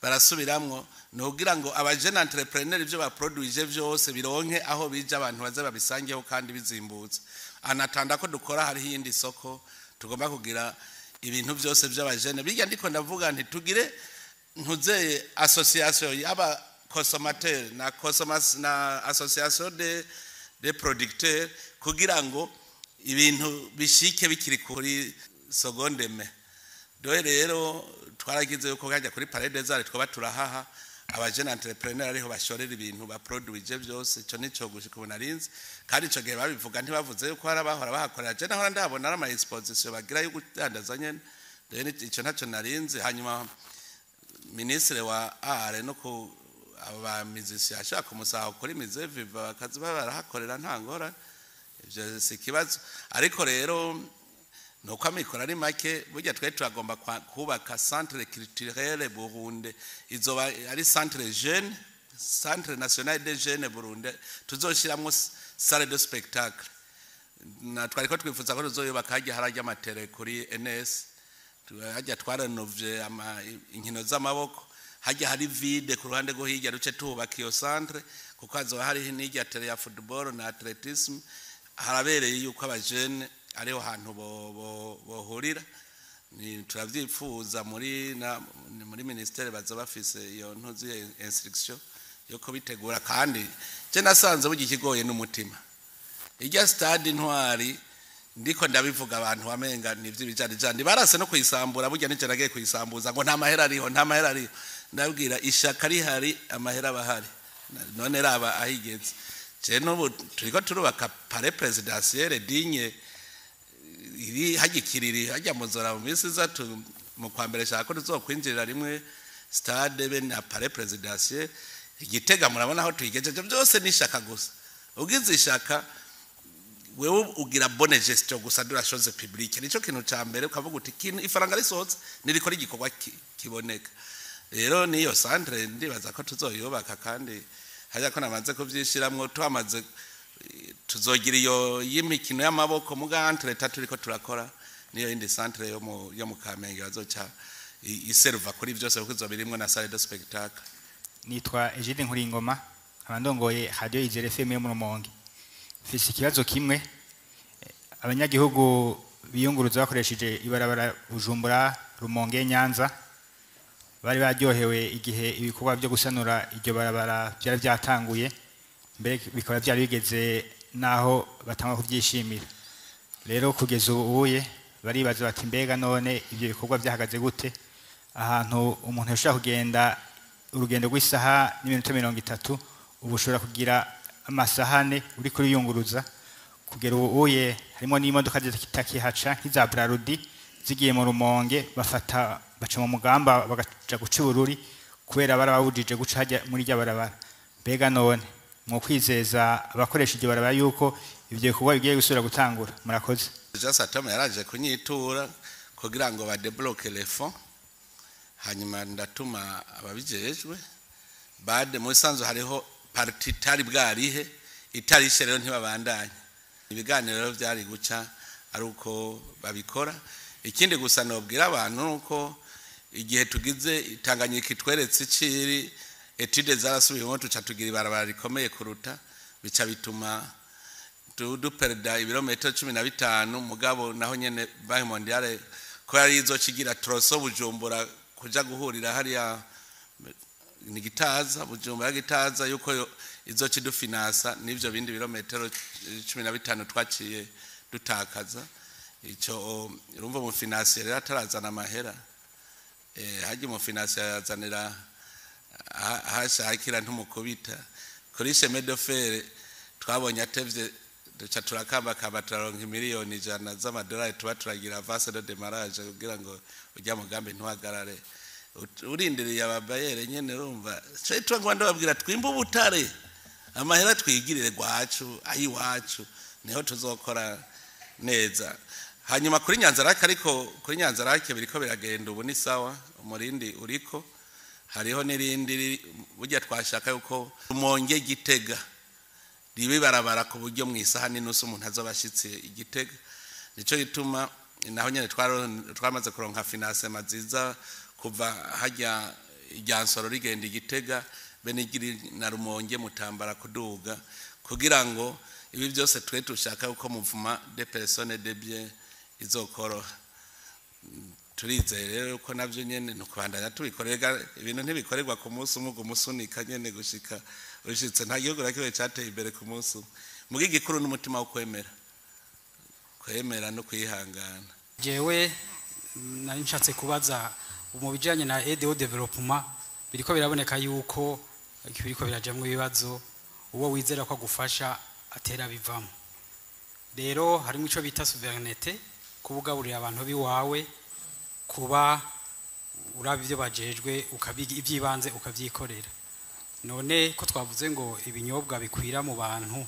S2: barasubiramwo, ni ukugira ngo aba jeune entrepreneur ivyo baproduije vyose bironke aho bija, abantu baze babisangeho kandi bizimbutse. Anatanda ko dukora, hariho iyindi soko tugomba kugira ibintu byose by'abajene bijya. Ndiko ndavuga nti tugire ntuzeye association y'aba consommateur na consommas na association de des producteurs kugira ngo ibintu bishike bikiri kuri seconde main. Dore rero twaragize yuko kajya kuri Palais des Arts twaba turahaha aba jeunes entrepreneurs ariho bashorera ibintu baproduije byose. Ico nico gushika ubu narinzi, kandi ico gihe babivuga ntibavuze yuko hari abahora bahakorera. Je nahora ndabona ari ama exposition bagira yo kudandaza nyene, rero ico ntaco narinzi. Hanyuma ministre wa art no ku aba musiciens ashaka kumusaha kuri Musée Vivant, bakazi barahakorera, nta ngora, ivyo si ikibazo. Ariko rero nuko amikoro ari make, burya twe turagomba kubaka centre culturel Burundi, izoba ari centre jeune, centre national des jeunes Burundi, tuzoshiramwo salle de spectacle. Na twariko twifuza ko tuzoyubaka hajya harajya amatere kuri NS, hajya twaranovye inkino z'amaboko, hajya hari vide ku ruhande rwo hirya, duce tuhubaka iyo centre, kuko hazoba hariho n'irya terrain ya football na athlétisme. Harabereye yuko abajene ariho hantu bohurira. Ni turavyifuza muri ministère baza bafise iyo ntuzi instruction yo kubitegura. Kandi je nasanze burya ikigoye n'umutima. Irya stade Intwari, ndiko ndabivuga abantu bamenga ni ivy'ibijanijani, barase no kuyisambura. Burya nije nagiye kuyisambuza ngo nta mahera ariho, nta mahera ariho. Ndabwira, ishaka rihari amahera bahari. None raba ahigeze. Je n'ubu turiko turubaka palais présidentiel digne iri hagikiriri hajya muzora mu minsi iza mu kwa mbere, shaka ko tuzokwinjirira rimwe stade be na palais présidentiel. Igitega murabona aho tuyigejeje. Byose ni ishaka gusa. Ugize ishaka wewe, ugira bonne gestion gusa de la chose publique, nico kintu ca mbere. Ukavuga uti kintu ifaranga risohotse nirikora igikorwa kiboneka. Rero niyo centre ndibaza ko tuzoyubaka, kandi hajya ko namaze kuvyishiramwo, twamaze tuzogira iyo y'imikino y'amaboko. Muga entre turiko turakora niyo yindi centre yo mu Kamenge bazoca iserva kuri vyose, kuko izoba irimwo na salle de spectacle.
S8: Nitwa Egide Nkuringoma, nkaba ndongoye Radio Izere FM yo mu Rumonge. Mfise ikibazo kimwe. Abanyagihugu biyunguruza bakoresheje ibarabara Bujumbura Rumonge Nyanza bari baryohewe igihe ibikorwa byo gusanura iryo barabara byari byatanguye, mbere bikaba byari bigeze n'aho batanga kubyishimira. Rero kugeza ubu uye baribaza bati: mbega none ibyo bikorwa byahagaze gute? Ahantu umuntu yashobora kugenda urugendo rw'isaha n'iminota 30, ubu ushobora kugira amasaha 4 uri kuriyunguruza. Kugera ubu uye harimo n'imodoka zitakihaca nk'iza Brarudi, zigiye mu Rumonge bafata baca mu Mugamba bagaca guca Ibururi, kubera barababujije guca hajya muri rya barabara. Mbega none mu kwizeza abakoresha iryo barabara yuko ibyo bikorwa bigiye gusubira gutangura? Murakoze.
S2: Jean Satome yaraje kunyitura kugira ngo badébloque les fonds, hanyuma ndatuma ababijejwe bade. Mu bisanzwe hariho partie itari bwarihe, itarishe rero ntibabandanye ibiganiro. Rero byari guca ari uko babikora. Ikindi gusa nobwira abantu nuko igihe tugize Itanganyika itweretse iciri, études zarasubiyemo, tuca tugira ibarabara rikomeye kuruta, bica bituma duperda ibirometero 15. Mugabo naho nyene Banque mondiale ko yari izokigira tronçon Bujumbura kuja guhurira hariya ni Gitaza, Bujumbura Gitaza, yuko izoca idufinansa n'ivyo bindi birometero 15 twaciye dutakaza. Ico urumva mu financier rero atarazana amahera, hajya mu financier yazanira ahashakira ntumukubita kuri chemin de fer. Twabonye atevye, duca turakambakamba, turaronka miliyoni 100 z'amadolari, tuba turagira avance de démarrage kugira ngo ujya mugambi ntuhagarare. Urindiriye ababayere nyene. Urumva cyo ngo ndababwira, twimbe ubutare, amahera twigirire gwacu ayiwacu, niho tuzokora neza. Hanyuma kuri Nyanzarake, ariko kuri Nyanzarake biriko biragenda ubu, ni sawa, umurindi uriko. Hariho n'irindi burya twashaka yuko Rumonge Gitega ribe barabara ku buryo mu isaha n'inusu umuntu azoba ashitse Igitega. Nico gituma naho nyene twamaze kuronka financement nziza kuva hajya iryansoro rigenda Igitega be n'igiri na Rumonge Mutambara kuduga, kugira ngo ibi byose twe tushaka uko mouvement de personnes, de biens izokoroha. Turizeye rero ko navyo nyene nukubandanya tubikorega. Ibintu ntibikorerwa ku munsi umwe, umusunika nyene gushika ushitse. Nta gihugu na kimwe cateye imbere ku munsi umwe. Mugi gikuru n'umutima wo kwemera, kwemera no kwihangana.
S9: Jewe nari nshatse kubaza mu bijanye na aide au développement, biriko biraboneka yuko biriko birajamwo ibibazo, uwo wizera ko agufasha atera bivamo. Rero harimo ico bita souveraineté, kubugaburira abantu biwawe, kuba uraba ibyo bajejwe ukabiga ibyibanze ukavyikorera. None ko twavuze ngo ibinyobwa bikwira mu bantu,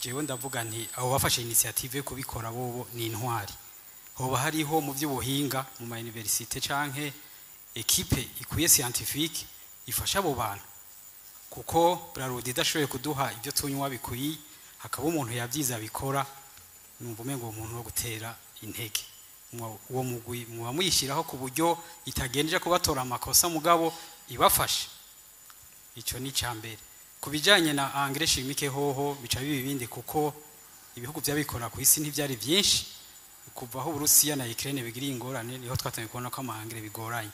S9: jewe ndavuga nti abo bafashe initiative yo kubikora bobo ni intwari. Hoba hariho mu by'ubuhinga mu ma université canke équipe ikwiye scientifique ifasha abo bantu, kuko Brarudi idashoboye kuduha ibyo tunywa bikwiye, hakaba umuntu yabyiza bikora, numva umengo umuntu wo gutera intege uwo mugwi muba muyishyiraho ku buryo itagenje kubatora amakosa, mugabo ibafashe. Icyo ni icya mbere. Ku bijyanye na engrais chimique hoho bica biba ibindi, kuko ibihugu byabikora ku isi ntibyari byinshi. Kuva aho Uburusiya na Ukraine bigiriye ingorane, niho twatangiye kubona ko ama engrais bigoranye.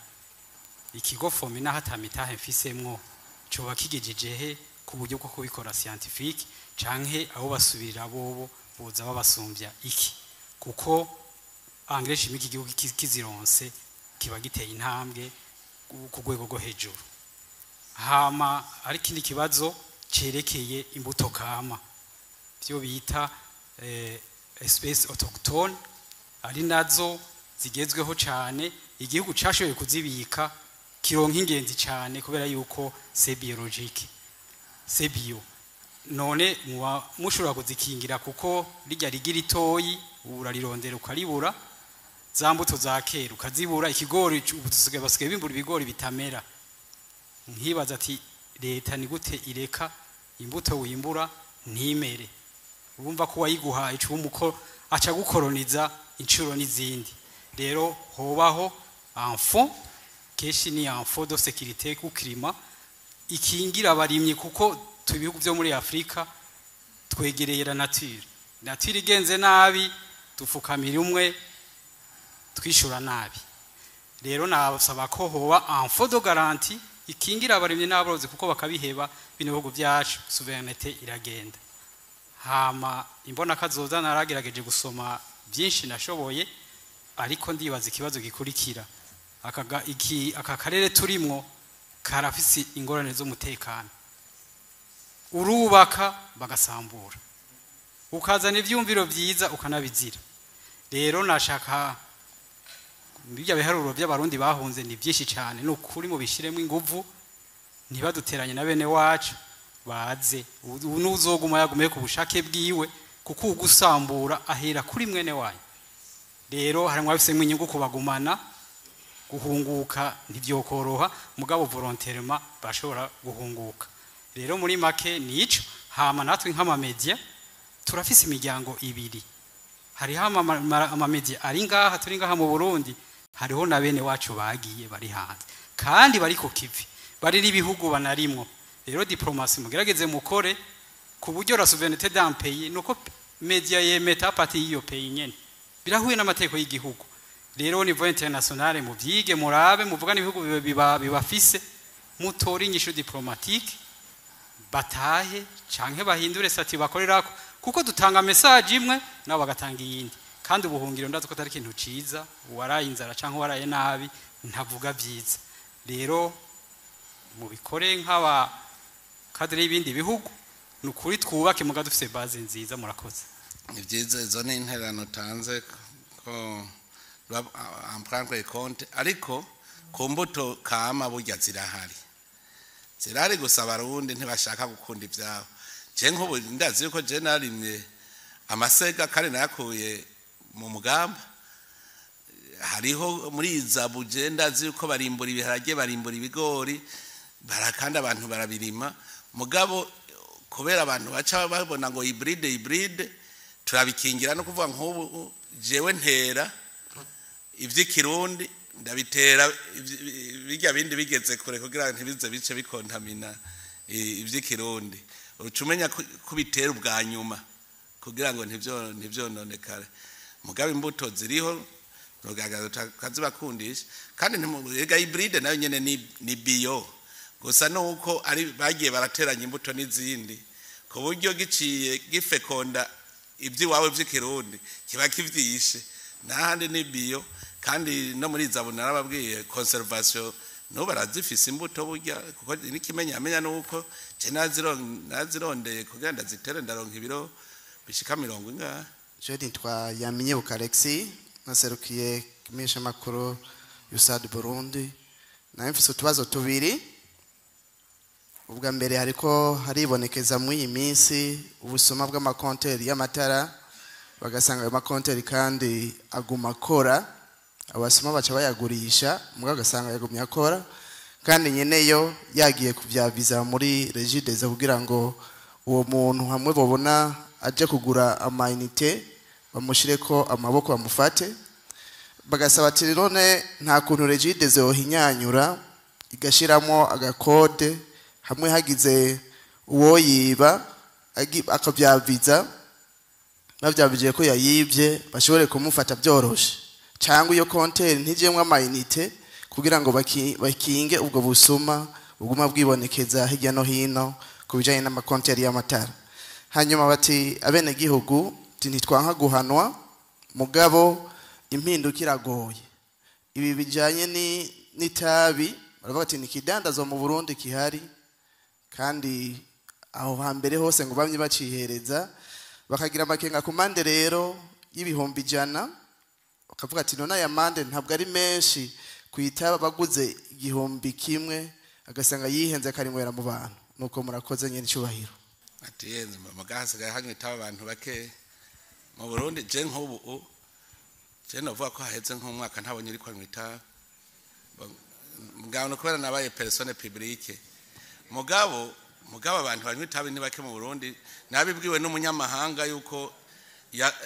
S9: Ikigo FOMI, naho atamitahe mfisemwo, coba kigejeje he ku buryo bwo kubikora scientifique, canke abo basubirira bobo boza babasumbya iki? Kuko engrais chimique igihugu kizironse kiba giteye intambwe ku rwego rwo hejuru. Hama ari ikindi kibazo cerekeye imbuto kama, byo bita espèce autochtone, ari nazo zigezweho cyane, igihugu cashoboye kuzibika kironka ingenzi cyane kubera yuko c'est biologique, c'est bio. None muba mushobora kuzikingira, kuko rijya rigira itoyi urarirondera ukaribura, za mbuto za kera ukazibura, ikigori ubu basigaye bimbura ibigori bitamera. Nkibaza ati leta ni gute ireka imbuto wimbura ntimere? Urumva ko wayiguhaye icumuko aca gukoroniza inshuro n'izindi. Rero hobaho un fonds, kenshi ni un fonds de sécurité ku climat, ikingira abarimyi, kuko ibihugu byo muri Afrika twegereye la nature. Nature igenze nabi dufukamira umwe, twishura nabi. Rero nabasaba ko hoba un fonds de garantie ikingira abarimyi n'aborozi, kuko bakabiheba bino bihugu byacu, souveraineté iragenda. Hama imbona kazoza, naragerageje gusoma byinshi nashoboye, ariko ndibaza ikibazo gikurikira: aka karere turimwo karafise ingorane z'umutekano, urubaka bagasambura, ukazana ivyumviro vyiza ukanabizira. Rero nashaka bijya biharuro by'abarundi bahunze ni byinshi cyane, ni ukuri mubishiremo inguvu, ntibaduteranye na bene wacu, baze. Ubu n'uzoguma yagumiye ku bushake bwiwe, kuko ugusambura ahera kuri mwene wanyu. Rero harimwo abafisemo inyungu kubagumana, guhunguka ntibyokoroha, mugabo volontairement bashobora guhunguka. Rero muri make nico. Hama natwe nk'ama média turafise imiryango ibiri: hariho ama média ari ngaha, turi ngaha mu Burundi, hariho na bene wacu bagiye bari hanze kandi bari ku kivi, bari n'ibihugu banarimwo. Rero diplomatie mugerageze mukore ku buryo la souveraineté d'un pays nuko média yemeta partie y'iyo pays nyene, birahuye n'amategeko y'igihugu. Rero niveau international muvyige, murabe muvugane ibihugu bibafise, mutore inyishu diplomatique, batahe canke bahindure statut bakorerako, kuko dutanga message imwe nabo bagatanga iyindi. Kandi ubuhungiro ndazi ko atari ikintu ciza, uwaraye inzara canke uwaraye nabi ntavuga vyiza. Rero mubikore nk'aba cadre y'ibindi bihugu, ni ukuri twubake muga dufise base nziza. Murakoze.
S2: Ni byiza, izo ni intererano utanze ko en prendre compte, ariko ku mbuto kama burya zirahari, zirahari, gusa abarundi ntibashaka gukunda ibyabo. Je nk'ubu ndazi yuko je narimye amasega kandi nayakuye mu mugamba. Hariho muri izabu, je ndazi yuko barimbura ibiharage, barimbura ibigori, barakanda abantu barabirima, mugabo kubera abantu baca babona ngo hybride, hybride, turabikingira. No kuvuga nk'ubu jewe ntera ivy'ikirundi, ndabitera bijya bindi bigeze kure kugira ntibize bice bikontamina ivy'ikirundi. Uca umenya ko bitera ubwa nyuma kugira ngo ntivyononekare. Mugabo imbuto ziriho, nugaragaza tukazibakundisha. Kandi ega hybride nayo nyene ni bio, gusa nuko ari bagiye barateranya imbuto n'izindi. Ku buryo giciye gifekonda iby'iwawe by'ikirundi kiba kivyishe. N'ahandi ni bio, kandi no muri zabu narababwiye conservation no barazifise imbuto burya, kuko n'ikimenya amenya nuko je nazirondeye kugira ndazitere, ndaronka ibiro bishika 40 ingahe.
S10: Je nitwa Yamenye Bukarexi, naserukiye kimenyeshamakuru USAD Burundi. Nawe mfise utubazo tubiri. Ubwa mbere, hariko haribonekeza muri iyi minsi ubusuma bw'amakonteri y'amatara, bagasanga ayo makonteri kandi aguma akora, abasuma baca bayagurisha, mugabo ugasanga yagumye akora kandi nyeneyo yagiye kuvyaviza muri Regideso kugira ngo uwo muntu hamwe babona aje kugura amayinite bamushireko amaboko bamufate. Bagasaba ati none nta kuntu Regideso yohinyanyura igashiramo agakode, hamwe hagize uwo yiba akavyaviza, bavyavije ko yayibye, bashobore kumufata byoroshe, cyangwa iyo konteri ntijemwe amayinite kugira ngo bakinge ubwo busuma buguma bwibonekeza hirya no hino ku bijanye n'amakonteri y'amatara. Hanyuma bati abenegihugu ntitwanka guhanwa, mugabo impinduka iragoye. Ibi bijanye n'itabi, baravuga ati nikidandazwa mu Burundi kihari, kandi aho hambere hose ngo bamye bacihereza, bakagira amakenga ku mande rero y'100,000, bakavuga ati none aya mande ntabwo ari menshi kwitaba baguze 1000 agasanga yihenze akarinywera mu bantu. Nuko murakoze nyene icubahiro.
S2: Ati yenze mugahasigaye hanywa itabi abantu bake mu Burundi. Je nk'ubu je novuga ko haheze nk'umwaka ntabonye uriko anywa itabi, mugabo no kubera nabaye personne publique. Mugabo abantu banywa itabi ni bake mu Burundi. Nabibwiwe n'umunyamahanga yuko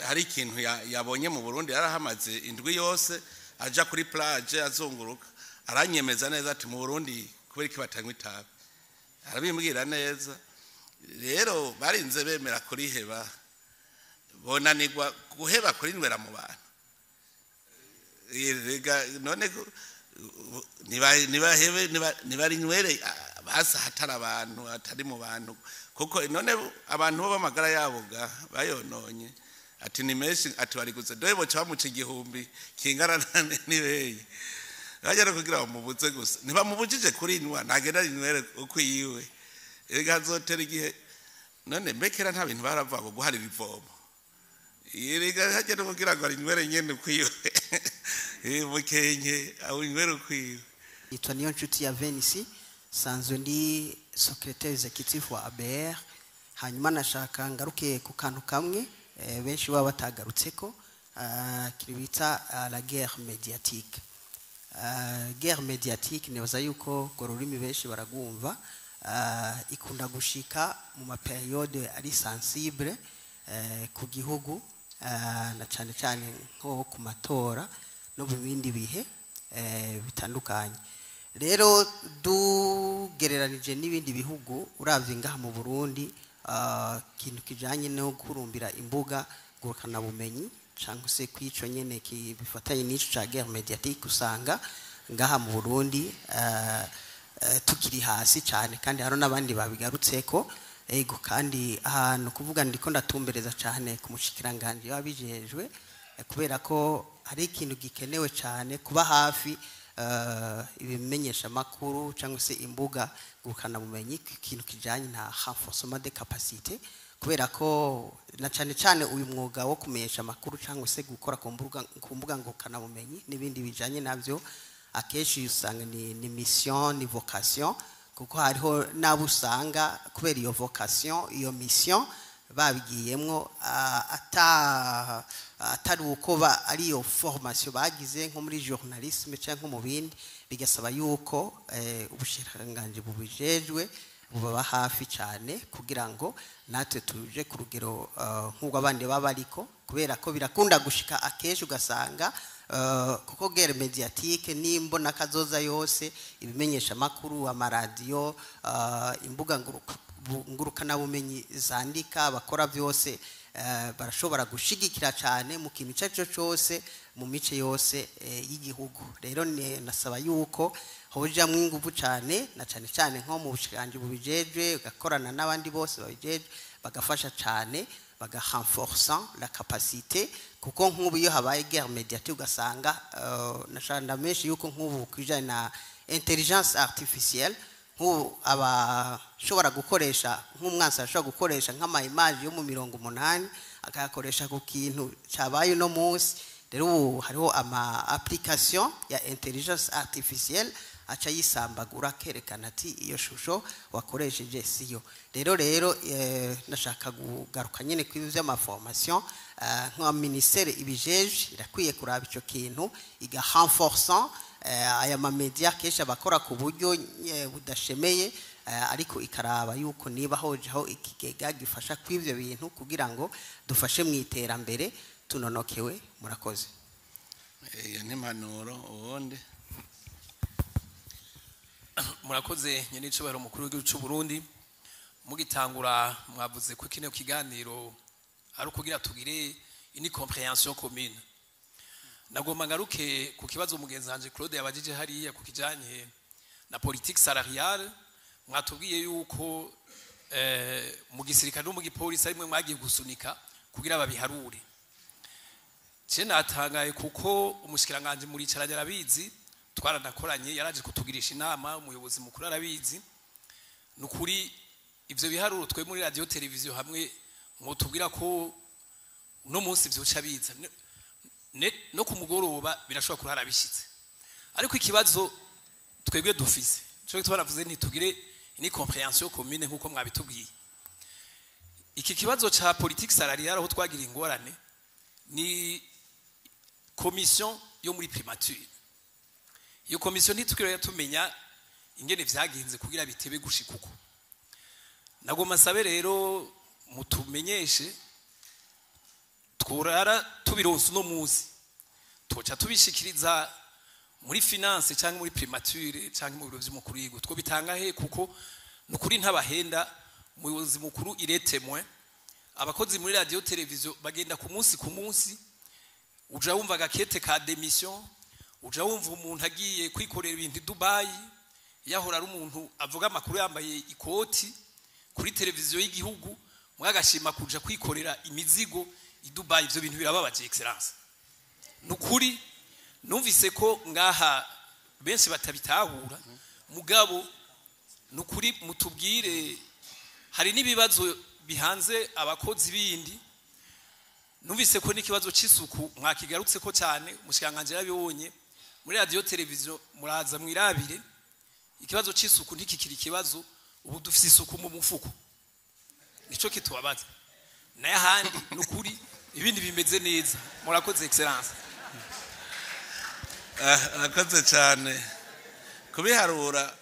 S2: hari ikintu yabonye mu Burundi, yarahamaze indwi yose aja kuri plage azunguruka, aranyemeza neza ati mu Burundi kubera iki batanywa itabi, arabimbwira neza. Rero barinze bemera kuriheba, bonanirwa guheba kurinywera mu bantu. Erega none nibahebe nibarinywere basa hatari abantu, atari mu bantu, kuko none abantu bo bamagara yabo ga bayononye. Ati ni menshi, ati bariguze doye boca bamuca 1000 kingana nibeye bajya no kugira bamubuze gusa, ntibamubujije kurinywa, ntagenda rinywere uko yiwe. Erega azotera igihe none mbekera nta bintu baravuga ngo guharira ivomo, erega hajya no kugira ngo arinywere nyene uko yiwe, mukenke awinywere uko yiwe.
S11: Yitwa niyo nshuti ya Venisi, sanzwe ndi secrétaire exécutif wa ABR. Hanyuma nashaka ngaruke ku kantu kamwe benshi baba batagarutseko, kiribita la guerre médiatique. Guerre médiatique nibaza yuko urwo rurimi benshi baragumva, ikunda gushika mu ma période ari sensible ku gihugu, na cyane cyane nko ku matora no mu bindi bihe bitandukanye. Rero dugereranije n'ibindi bihugu, uravye ngaha mu Burundi ikintu kijanye no kurumbira imbuga ngurukana bumenyi cyangwa se kwico nyene kibifatanye n'ico ca guerre médiatique, usanga ngaha mu Burundi tukiri hasi cyane, kandi haro n'abandi babigarutseko. Ego, kandi ahantu kuvuga ndiko ndatumbereza cyane ku mushikiranganje wabijejwe, kubera ko hari ikintu gikenewe cyane kuba hafi ibimenyesha makuru cyangwa se imbuga ngurukana bumenyi, ikintu kijanye na renforcement des capacités, kubera ko na cyane cyane uyu mwuga wo kumenyesha amakuru cyangwa se gukora ku mbuga ngurukana bumenyi n'ibindi bijanye navyo, akenshi usanga ni mission, ni vocation, kuko hariho n'abo usanga kubera iyo vocation, iyo mission babigiyemwo atari uko ari iyo formation bagize nko muri journalisme cyangwa mu bindi, bigasaba yuko ubushikiranganji bubijejwe bubaba hafi cyane kugira ngo natwe tuje ku rugero nk'ubwo abandi baba ariko, kubera ko birakunda gushika akenshi ugasanga kuko guerre médiatique n'imbona kazoza yose, ibimenyesha makuru, amaradiyo, imbuga ngurukanabumenyi zandika bakora byose, barashobora gushigikira cyane mu kintu icyo ari cyo cyose mu mice yose y'igihugu. Rero nasaba yuko hojamwo ingufu cyane, na cyane cyane nko mu bushikiranganji bubijejwe, ugakorana n'abandi bose babijejwe, bagafasha cyane, bagarenforça la capacité, kuko nk'ubu iyo habaye guerre médiatique ugasanga nashanda menshi yuko nk'ubu kwijanye na intelligence artificielle, nk'ubu abashobora gukoresha, nk'umwansi ashobora gukoresha nk'ama image yo mu 80 akayakoresha ku kintu cyabaye uno munsi. Rero ubu hariho ama application ya intelligence artificielle aca yisambagura, akerekana ati iyo shusho wakoresheje siyo. Rero nashaka kugaruka nyine kuri vy'amaformation, nka ministère ibijeje irakwiye kuraba ico kintu, igarenforçant aya mamedia kenshi abakora ku buryo budashemeye, ariko ikaraba yuko niba hojaho ikigega gifasha kw'ivyo bintu kugira ngo dufashe mu iterambere tunonokewe. Murakoze.
S2: Iyo ni impanuro. Ubundi
S12: Murakoze, nyene icubahiro mukuru w'igihugu c'u Burundi. Mugitangura mwavuze ko kino kiganiro ari ukugira tugire une compréhension commune. Nagomba ngaruke ku kibazo mugenzi wanje Claude yabajije hariya ku kijanye na politique salariale. Mwatubwiye yuko mu gisirikare no mu gipolisi arimwe mwagiye gusunika kugira babiharure. Je natangaye kuko umushikiranganje muricaranye arabizi, twaranakoranye, yaraje kutugirisha inama, umuyobozi mukuru arabizi. Nukuri ivyo biharuro twe muri radio televiziyo hamwe mwotubwira ko uno munsi vyoca biza no ku mugoroba birashobora kurara bishitse. Ariko ikibazo twebwe dufise cyo twaravuze, ntitugire une compréhension commune nkuko mwabitubwiye. Iki kibazo ca politique salariale, aho twagira ingorane ni commission yo muri primature. Iyo commission ntitukiriye tumenya ingene vyagenze kugira bitebe gushika uko. Nagomba nsabe rero mutumenyeshe, tworara tubironse uno munsi, toca tubishikiriza muri finance cyangwa muri primature cyangwa mu biro vy'umukuru w'igihugu, two bitanga he? Kuko nukuri ntabahenda, umuyobozi mukuru iretemwe, abakozi muri radio televiziyo bagenda ku munsi ku munsi. Uja wumva agakete ka démission, uja wumva umuntu agiye kwikorera ibintu i Dubai, yahora ari umuntu avuga amakuru yambaye ikoti kuri televiziyo y'igihugu, mwagashima kuja kwikorera imizigo i Dubai. Ivyo bintu birababaje, excellence. Nukuri numvise ko ngaha benshi batabitahura, mugabo nukuri mutubwire. Hari n'ibibazo bihanze abakozi bindi. Numvise ko n'ikibazo c'isuku mwakigarutse ko cyane, umushikanganje yarabibonye. Muri radio televiziyo muraza mwirabire, ikibazo c'isuku ntikikiri ikibazo, ubu dufise isuku mu mufuko, nico kitubabaza. Naye ahandi nukuri ibindi bimeze neza. Murakoze, excellence.
S2: Arakoze cyane. Kubiharura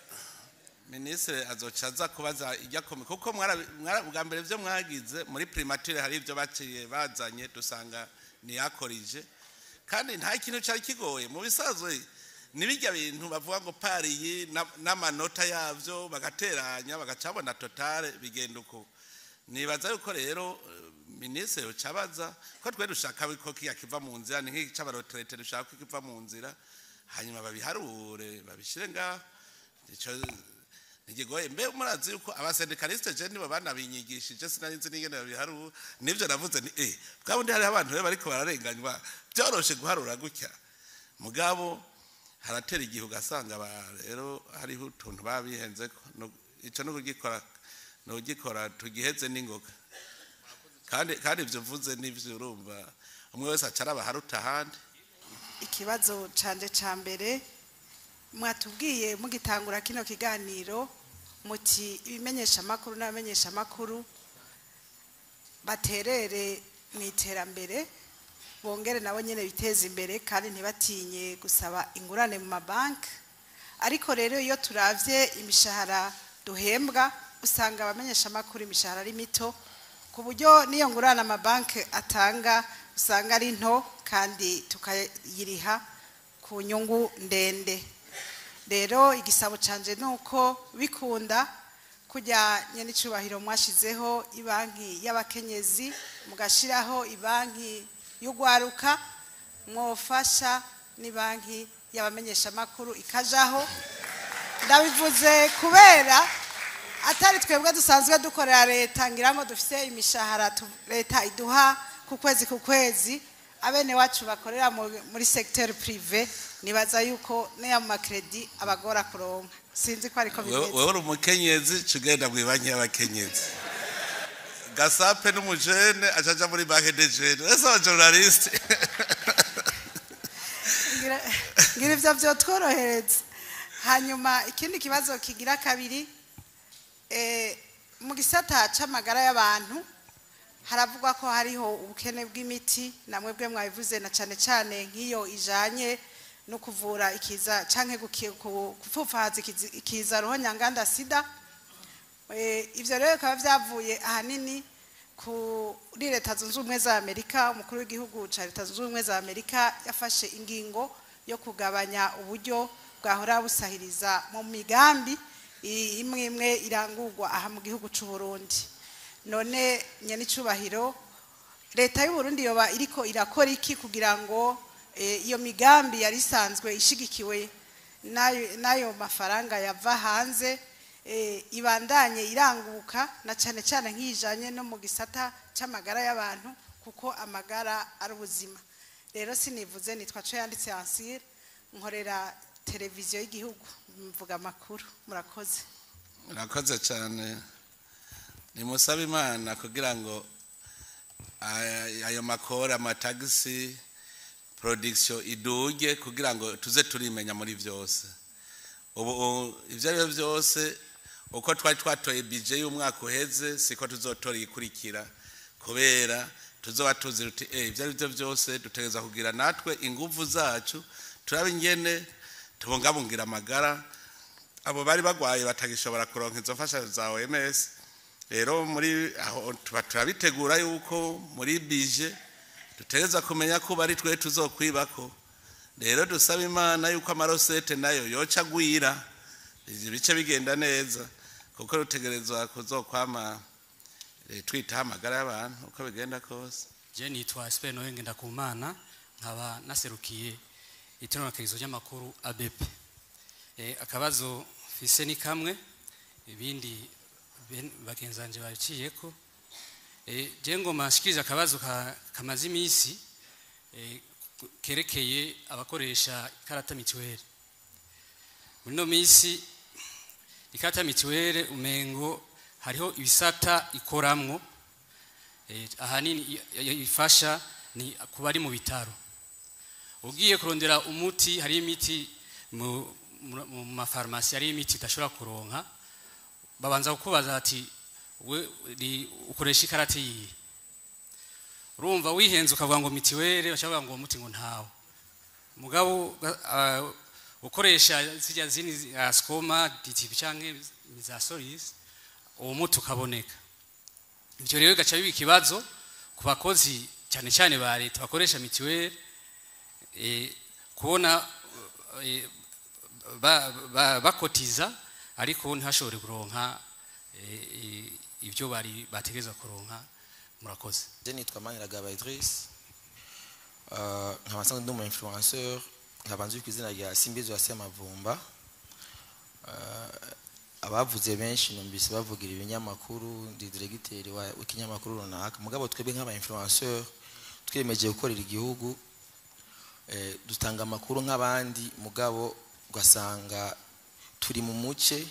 S2: minisitiri azoca aza kubaza ijya komi, kuko bwa mbere ibyo mwagize muri primature hari ibyo baciye bazanye dusanga ntiyakorije, kandi nta kintu cyari kigoye. Mu bisanzwe nibijya bintu bavuga ngo pariyi n'amanota yabyo bagateranya bagacabona totale, bigenda uko. Nibaza yuko rero minisitiri ucabaza ko twe dushaka ko kiya kiva mu nzira, ni nk'ic'aba retraités, dushaka ko kiva mu nzira, hanyuma babiharure babishire ngaho. Ico ntikigoye. Mbe murazi yuko aba syndicalistes je nibo banabinyigishije, sinari nzi n'ingene babiharura. Nivyo navuze ni bwa bundi hariho abantu rero bariko bararenganywa, byoroshe guharura gutya, mugabo haratera igihe ugasanga rero hariho utuntu babihenzeko. Ico no kugikora no kugikora tugiheze n'ingoga. Kandi ivyo mvuze n'ivyo, urumva umwe wese acaraba haruta ahandi.
S13: Ikibazo canje ca mbere, mwatubwiye mugitangura kino kiganiro muti ibimenyeshamakuru n'abamenyeshamakuru baterere mu iterambere, bongere nabo nyene biteze imbere, kandi ntibatinye gusaba ingurane mu mabanki. Ariko rero iyo turavye imishahara duhembwa, usanga abamenyeshamakuru imishahara ari mito, ku buryo n'iyo ngurane amabanki atanga usanga ari nto, kandi tukayiriha ku nyungu ndende. Rero igisabo canje ni uko bikunda Kujya nyenicubahiro mwashizeho ibanki y'abakenyezi, mugashiraho ibanki y'ugwaruka, mwofasha n'ibanki y'abamenyeshamakuru ikajaho. Ndabivuze kubera atari twebwe dusanzwe dukorera leta, ngira ngo dufise imishahara leta iduha ku kwezi ku kwezi. Abene wacu bakorera muri secteur privé, nibaza yuko n'aya ma crédit abagora kuronka, sinzi ko ariko bimeze.
S2: Wewe uri umukenyezi, cugenda mu banki y'abakenyezi. Gasape n'umujene acaja muri banque des jeunes, ese aba journaliste.
S13: Ngira ivyo vyotworohereza. Hanyuma ikindi kibazo kigira kabiri, mu gisata c'amagara y'abantu haravugwa ko hariho ubukene bw'imiti, namwe bwe mwabivuze, na cane cane nk'iyo ijanye no kuvura ikiza canke gupfupfahaza ikiza ruhonyanganda sida. Ivyo rero bikaba vyavuye ahanini kuri Leta Zunze Ubumwe za Amerika. Umukuru w'igihugu ca Leta Zunze Ubumwe za Amerika yafashe ingingo yo kugabanya uburyo bwahora busahiriza mu migambi imwe imwe irangurwa aha mu gihugu c'u Burundi. None nyenicubahiro, leta y'u Burundi yoba iriko irakora iki kugira ngo iyo migambi yari isanzwe ishigikiwe n'ayo mafaranga yava hanze ibandanye iranguka, na cane cane nk'ijanye no mu gisata c'amagara y'abantu, kuko amagara ari ubuzima? Rero sinivuze, nitwa co yanditse Ansire, nkorera televiziyo y'igihugu, mvuga amakuru. Murakoze.
S2: Murakoze cyane. Nimusabe Imana kugira ngo ayo makora, amatagisi, production iduge, kugira ngo tuze turimenya muri byose. Ubu ibyo ari byo byose, uko twari twatoye budget y'umwaka uheze siko tuzotora ikurikira, kubera tuzoba tuzi ruti ibyo ari byo byose dutegereza kugira natwe inguvu zacu, turabe ingene tubungabungira amagara abo bari bagwaye batagishobora kuronka izo mfashanyo za OMS. Rero muri aho tuba turabitegura yuko muri budget dutegereza kumenya ko bari twe tuzokwibako. Rero dusaba Imana yuko ama recettes nayo yoca agwira, ibice bigenda neza, kuko rutegerezwa kuzokwama twitaho amagara y'abantu uko bigenda kose.
S9: Je nitwa Esper Noel Ngendakumana, nkaba naserukiye itororokanizo ry'amakuru ABP. Akabazo fise ni kamwe, ibindi bagenzanje babiciyeko. Je ngoma nshikiriza akabazo kamaze iminsi kerekeye abakoresha ikarata mituweli. Muri no minsi ikarata mituweli umengo hariho ibisata ikoramwo, ahanini ifasha ni kuba ari mu bitaro. Ugiye kurondera umuti, hari imiti mu mafarumasi, hari imiti udashobora kuronka, babanza kukubaza ati: "We ukoresha ikarata yihe?" Urumva wihenze ukavuga ngo mitiweli, baca ngo uwo muti ngo ntawo. Mugabo ukoresha zirya zindi Ascoma, DTP canke za Solis, uwo muti ukaboneka. Ivyo rero bigaca biba ikibazo ku bakozi, cyane cyane ba leta bakoresha mitiweli, kubona bakotiza ariko ntibashobore kuronka ibyo bari bategerezwa kuronka. Murakoze.
S14: Je nitwa Maniragaba Idriss, nkaba nsanzwe ndi umu influenceur, nkaba nzwi ku izina rya Simbizi wa Semavumba. Abavuze benshi numvise bavugira ibinyamakuru, ndi directeur w'ikinyamakuru runaka. Mugabo twebwe nk'aba influenceur twiyemeje gukorera igihugu, dutanga amakuru nk'abandi, mugabo ugasanga turi mu muce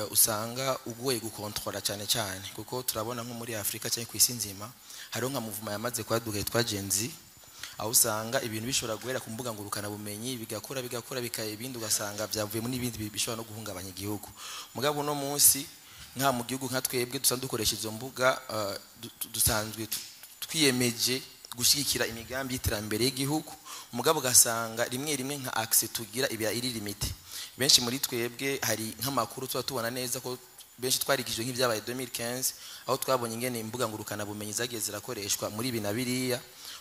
S14: usanga ugoye gukontorora, cyane cyane kuko turabona nko muri Afurika cyangwa ku isi nzima hariho nka mouvement yamaze kwaduka yitwa Gen Z, aho usanga ibintu bishobora guhera ku mbuga ngurukanabumenyi, bigakura, bigakura, bikaba ibindi, ugasanga byavuyemo n'ibindi bishobora no guhungabanya igihugu. Mugabo uno munsi nka mu gihugu nka twebwe dusanzwe dukoresha izo mbuga, dusanzwe twiyemeje gushyigikira imigambi y'iterambere y'igihugu, mugabo ugasanga rimwe rimwe nka accès tugira iba iri limité. Benshi muri twebwe hari nk'amakuru tuba tubona neza ko benshi twarigijwe nk'ibyabaye 2015, aho twabonye ingene imbuga ngurukana bumenyi zagiye zirakoreshwa muri ibi na biriya,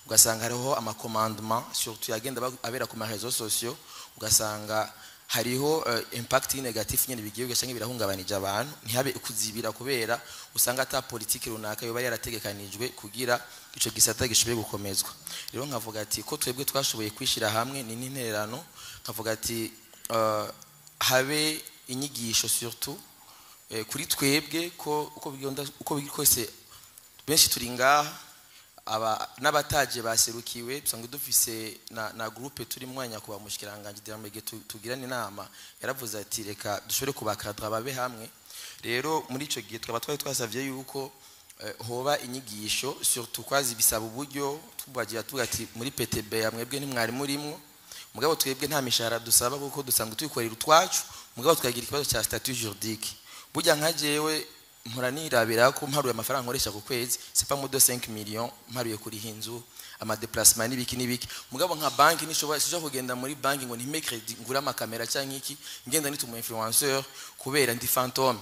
S14: ugasanga hariho ama commandement surtout yagenda abera ku ma réseaux sociaux, ugasanga Hariho impact négatif nyene bigiye ugasanga birahungabanije abantu, ntihabe kuzibira kubera usanga ata politiki runaka yoba yarategekanijwe kugira ico gisata gishoboye gukomezwa. Rero nkavuga ati ko twebwe twashoboye kwishira hamwe ni n'intererano, nkavuga ati habe inyigisho surtout kuri twebwe, ko uko bigenda, uko biri kose benshi turi ngaha, aba n'abataje baserukiwe. Dusanzwe dufise na groupe turi mwanya kuba mushikiranganje d'ambege tugirana inama, yaravuze ati reka dushobore kubakadra babe hamwe. Rero muri ico gihe twaba twari twasavye yuko hoba inyigisho, surtout kwazi bisaba uburyo. Tubagira tuvuga ati muri PTB ya mwebwe ntimwari murimwo, mugabo twebwe nta mishahara dusaba kuko dusanzwe tubikorera utwacu, mugabo tukagira ikibazo cya statut juridique. Burya nka jewe mpora nirabira ko mparuye amafaranga nkoresha ku kwezi, c'est pas moins de 5 millions, mparuye kuriha inzu, ama déplacement n'ibiki n'ibiki. Mugabo nka banki nishobora sija kugenda muri banki ngo ntimpe crédit ngura amakamera cyangwa iki, ngenda nita umu influenceur kubera ndi fantôme,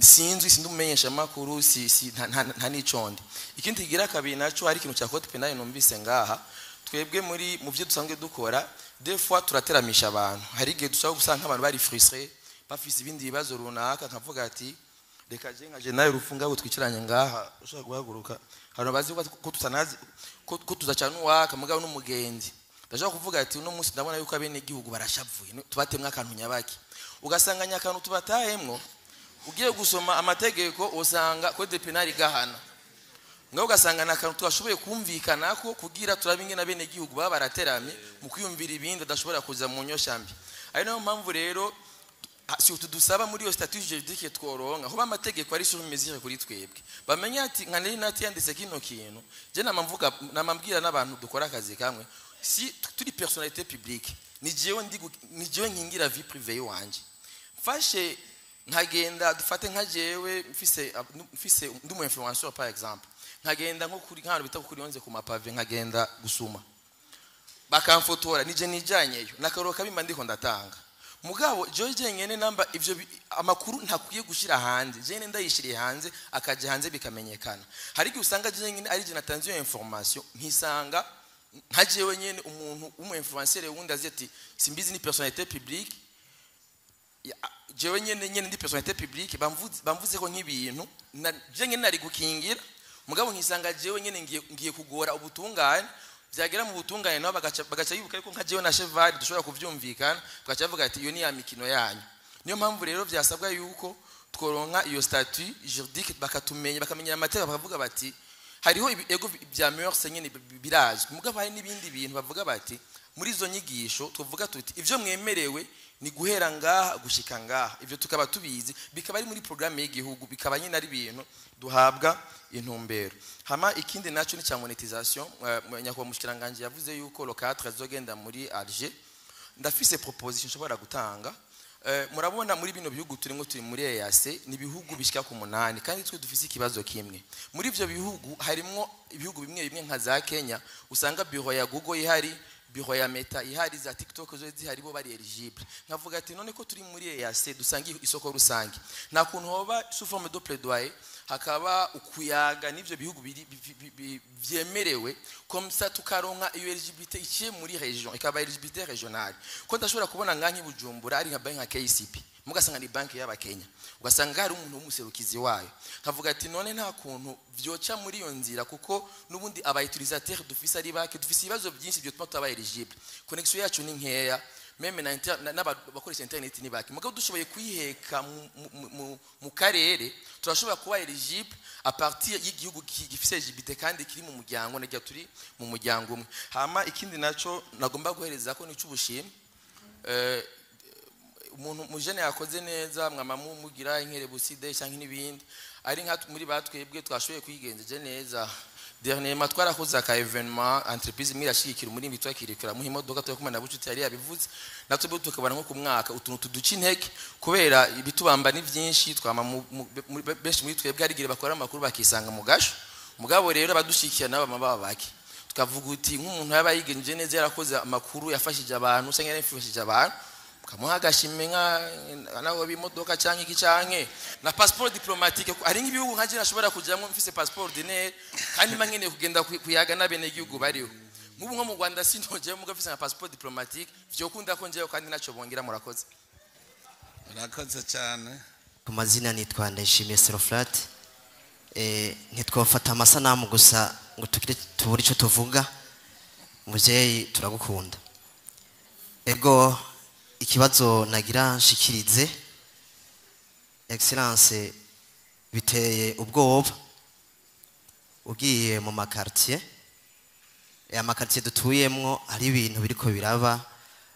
S14: sinzwi, sindi umumenyesha makuru, si nta n'icondi. Ikindi kigira kabiri naco, hari ikintu cya code pénal numvise ngaha. Twebwe muri mu byo dusanzwe dukora, des fois turateramisha abantu. Hari igihe dushobora gusanga nk'abantu bari frustré, bafise ibindi bibazo runaka, nkavuga ati reka je nka je nawe rufunga abo twicaranye ngaha ushobora guhaguruka, hari bazi ko tutanazi ko tuzacana uwaka, mugabo n'umugenzi ndashaka kuvuga ati uno munsi ndabona yuko abene igihugu barashavuye, tubatemwe akantu nyabaki. Ugasanga nyakantu tubatahemwo, ugiye gusoma amategeko usanga code pénal igahana ngaho, ugasanga ni akantu twashoboye kumvikana ko kugira turabe ingene abene igihugu baba barateramye mu kwiyumvira ibindi badashobora kuza mu nyoshambi. Ari nayo mpamvu rero surtout dusaba muri iyo statut juridique tworonka hoba amategeko ari sur mesure kuri twebwe, bamenye ati nka nari nati yanditse kino kintu. Je namamvuga, namambwira n'abantu dukora akazi kamwe, si turi personnalité publique, ni jewe ndi ni jewe nkingira vie privée wanje. Mfashe nkagenda, dufate nka jewe mfise ndi umu influenceur par exemple, nkagenda nko kuri nk'ahantu bita kuri 11 ku mapave, nkagenda gusuma bakamfotora, nije nijanyeyo nakaro kabimba ndiko ndatanga. Mugabo jewe jenyene namba ivyo amakuru ntakwiye gushira hanze, jenyene ndayishiriye hanze, akaja hanze bikamenyekana. Hari igihe usanga jenyene ari je natanze iyo information, nkisanga nka jewe nyene umuntu w'umu influenceur wundi azi ati simbizi ni personnalité publique, jewe nyene ndi personnalité publique, bamvuze ko nk'ibintu je nyene nari gukingira, mugabo nkisanga jewe nyene ngiye kugora ubutungane. Byagera mu butungane nabo bagaca yibuka yuko nka jewe na Cheval dushobora kuvyumvikana, bagaca bavuga ati iyo ni ya mikino yanyu. Niyo mpamvu rero vyasabwa yuko tworonka iyo statut juridique, bakatumenya, bakamenya amategeko, bakavuga bati hariho ego bya mœurs nyene birazwi, mugabo hari n'ibindi bintu bavuga bati muri izo nyigisho tuvuga tuti ivyo mwemerewe ni guhera ngaha gushika ngaha, ivyo tukaba tubizi, bikaba ari muri programme y'igihugu, bikaba nyine ari ibintu duhabwa intumbero. Hama ikindi naco ni cya monétisation. Nyakubahwa mushikiranganje yavuze yuko le 4 azogenda muri Alger. Ndafise proposition nshobora gutanga. Murabona muri bino bihugu turimo, turi muri EAC, ni ibihugu bishika ku 8, kandi twe dufise ikibazo kimwe. Muri ivyo bihugu harimwo ibihugu bimwe bimwe nka za Kenya, usanga bureau ya Google ihari, bureau ya Meta ihari, za TikTok zo zihari, bo bari éligible. Nkavuga ati none ko turi muri EAC, dusanga isoko rusange, nta kuntu hoba sous forme de plaidoyer hakaba ukuyaga n'ivyo bihugu biri vyemerewe, comme ça tukaronka iyo éligibilité iciye muri région, ikaba éligibilité régionale. Ko ndashobora kubona nka Bujumbura ari nka banki nka KCB, mugasanga ni banki y'abakenya, ugasanga hari umuntu w'umuserukizi wayo. Nkavuga ati none nta kuntu vyoca muri iyo nzira, kuko n'ubundi aba utilisateur dufise ari bake, dufise ibibazo byinshi byotuma tutaba éligible, connexion yacu ni nkeya, même n'abakoresha internet ni bake. Mugabo dushoboye kuyiheka mu karere, turashobora kuba éligible à partir y'igihugu gifise éligibilité kandi kiri mu muryango, nagira turi mu muryango umwe. Hama ikindi naco nagomba guhereza ko ni c'ubushimwe, umuntu mujene yakoze neza, mwama mugira inkerebuside cyangwa n'ibindi, ari nka muri batwebwe twashoboye kwigenzeje neza. Dernièrement twarakoze aka événement, entreprise imwe irashigikira umurimbi, twakirikira muha imodoka, turi kumwe na Bucuti yari yabivuze, natwe tukabona nko ku mwaka utuntu tuduca intege kubera ibitubamba ni byinshi. Twama benshi muri twebwe hari igihe bakora amakuru bakisanga mu gasho, mugabo rero abadushikira nabo bama baba bake. Tukavuga uti nk'umuntu yaba yigenje neza, yarakoze amakuru yafashije abantu cyangwa yarafashije abantu, ukamuha agashimwe nka nawe b'imodoka cyangwa iki canke na passeport diplomatique. Hari nk'ibihugu nka je nashobora kujamwo mfise passeport ordinaire, kandi mba nkeneye kugenda kuyaga n'abenegihugu bariho. Nk'ubu nko mu Rwanda sintojeyo, muga mfise nka passeport diplomatique vyokunda ko njeyo, kandi naco bongera. Murakoze.
S2: Urakoze cyane.
S15: Ku mazina nitwa Ndayishimiye Seroflat. Ntitwafata amasanamu gusa ngo tugire tubure icyo tuvuga. Muvyeyi, turagukunda. Ego, ikibazo nagira nshikirize, Excellence, biteye ubwoba. Ugiye mu ma quartier, ama quartier dutuyemwo, hari ibintu biriko biraba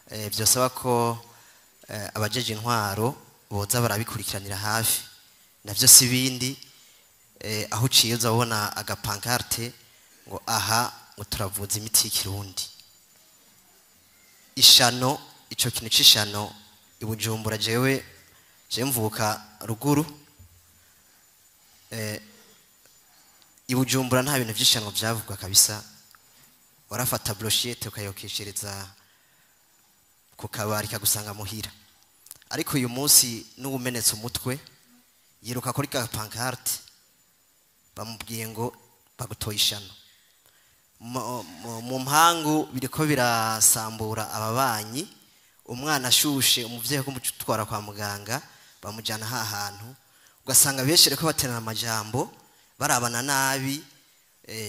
S15: byosaba ko abajeje intwaro boza barabikurikiranira hafi. Navyo si bindi, aho uciye uzabona aga pancarte ngo aha ngo turavuza imiti y'ikirundi. Ishano, ico kintu c'ishano i Bujumbura, jewe mvuka ruguru, i Bujumbura nta bintu vy'ishano vyavugwa kabisa. Warafata brochette ukayokeshereza ku kabari kagusanga muhira. Ariko uyu munsi n'uwumenetse umutwe yiruka kuri ka pancarte, bamubwiye ngo bagutoye ishano. Mu mpangu biriko birasambura ababanyi. Umwana ashushe, umuvyeyi kumutwara kwa muganga bamujyana ha hantu, ugasanga benshi reko baterana amajambo, barabana nabi,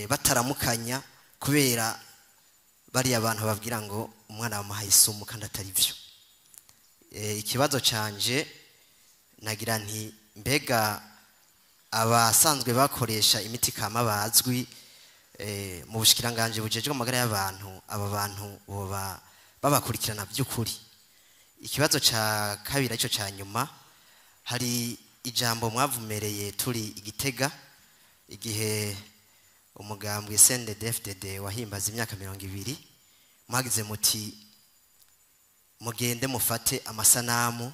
S15: bataramukanya, kubera bariya abantu babwira ngo umwana bamuhaye isumu kandi atari byo. Ikibazo canje nagira nti: mbega abasanzwe bakoresha imiti kama bazwi mu bushikiranganje bujejwe amagara y'abantu, aba bantu boba babakurikirana by'ukuri? Ikibazo ca kabiri, aricyo ca nyuma, hari ijambo mwavumereye turi igitega igihe umugambwe CNDD-FDD wahimbaza imyaka 20. Mwagize muti: mugende mufate amasanamu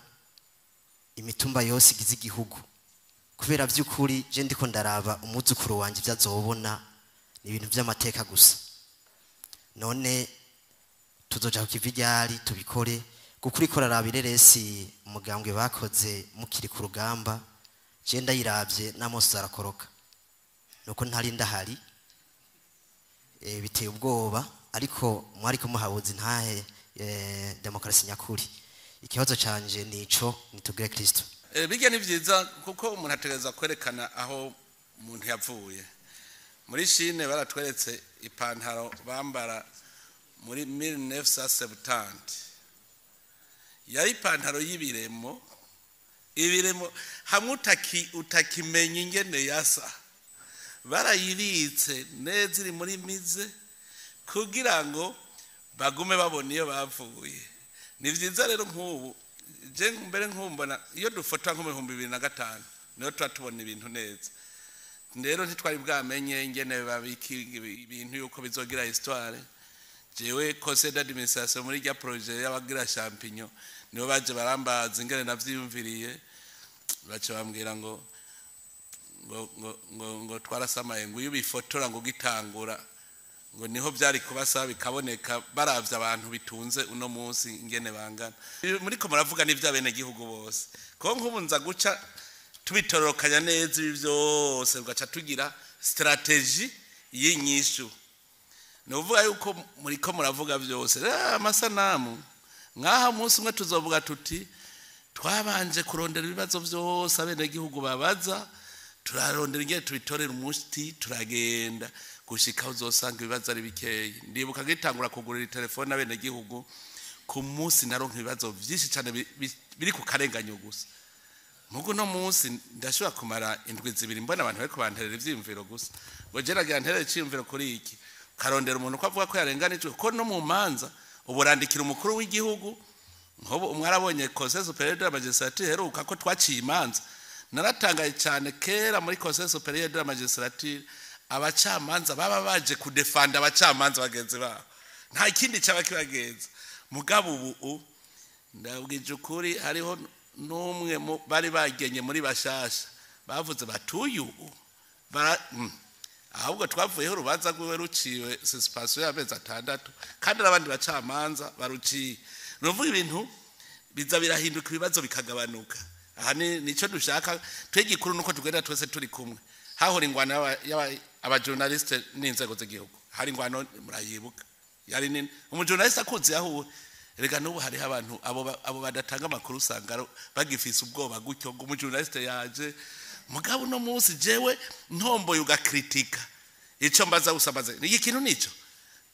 S15: imitumba yose igize igihugu, kubera by'ukuri je ndiko ndaraba umwuzukuru wanjye ibyo azobona ni ibintu by'amateka gusa. None tuzoja ku kivi ryari tubikore? Kuko uriko uraraba ireresi umugambwe bakoze mukiri ku rugamba, je ndayiravye n'amaso arakoroka, nuko ntari ndahari. Biteye ubwoba, ariko mwari kumuhabuza intahe demokarasi nyakuri. Ikibazo canje nico, nitugire Kristo.
S2: Bijya ni byiza, kuko umuntu ategereza kwerekana aho umuntu yavuye. Muri Chine baratweretse ipantaro bambara muri 1970, yari ipantaro y'ibiremo, ibiremo hamwe utakimenya ingene yasa. Barayibitse neza, iri muri musée, kugira ngo bagume babona iyo bavuye. Ni byiza rero. Nk'ubu je mbere nkumbona iyo dufata nko mu 2005, niho tuba tubona ibintu neza. Rero ntitwari bwamenye ingene babika ibintu, yuko bizogira histoire. Jewe conseil d'administration muri rya projet y'abagira champignon, nibo baje barambaza ingene navyiyumviriye, baca bambwira ngo twarasamaye, ngo iyo bifotora ngo gitangura, ngo niho byari kubasaba bikaboneka, baravye abantu bitunze uno munsi ingene bangana. Muriko muravuga n'ivy'abenegihugu bose, ko nk'ubu nza guca tubitororokanya neza ibi byose, ugaca tugira stratégie y'inyishu. Ni ukuvuga yuko muriko muravuga byose. Rero amasanamu nk'aha, umunsi umwe tuzovuga tuti twabanje kurondera ibibazo byose abenegihugu babaza, turarondera ingene tubitorera umuti, turagenda gushika aho uzosanga ibibazo ari bikeyi. Ndibuka gitangura kugurira telefone abenegihugu, ku munsi naronka ibibazo byinshi cyane biri ku karenganyo gusa. Mugu no munsi ndashobora kumara indwi 2 mbona abantu bariko banterera ivyiyumviro gusa, ngo je nagira nterere iciyumviro kuri iki, karondera umuntu ko avuga ko yarenganijwe, ko no mu manza ubu urandikira umukuru w'igihugu. Nk'ubu umwarabonye Conseil supérieur de la magistrature iheruka ko twaciye imanza, naratangaye cyane. Kera muri Conseil supérieur de la magistrature, abacamanza baba baje kudefanda abacamanza bagenzi babo, nta kindi cyaba kibagenza. Mugabo ubu ndabwije ukuri, hariho n'umwe bari bagenye muri bashasha bavuze batuye ubu ahubwo twavuyeho urubanza rwiwe ruciwe suspension y'amezi 6, kandi n'abandi bacamanza baruciye. Ni ukuvuga ibintu biza birahinduka, ibibazo bikagabanuka. Aha ni nico dushaka twe. Gikuru nuko tugenda twese turi kumwe. Hahora ingwano aba journaliste n'inzego z'igihugu, hari ingwano murayibuka yari nini, umu journaliste akuzi yahuwe. Rega n'ubu hariho abantu abo badatanga amakuru usanga bagifise ubwoba gutyo ngo umujournaliste yaje. Mugabo uno munsi jewe ntomboye ugakritika, ico mbaza gusa mbaza ni ikintu nico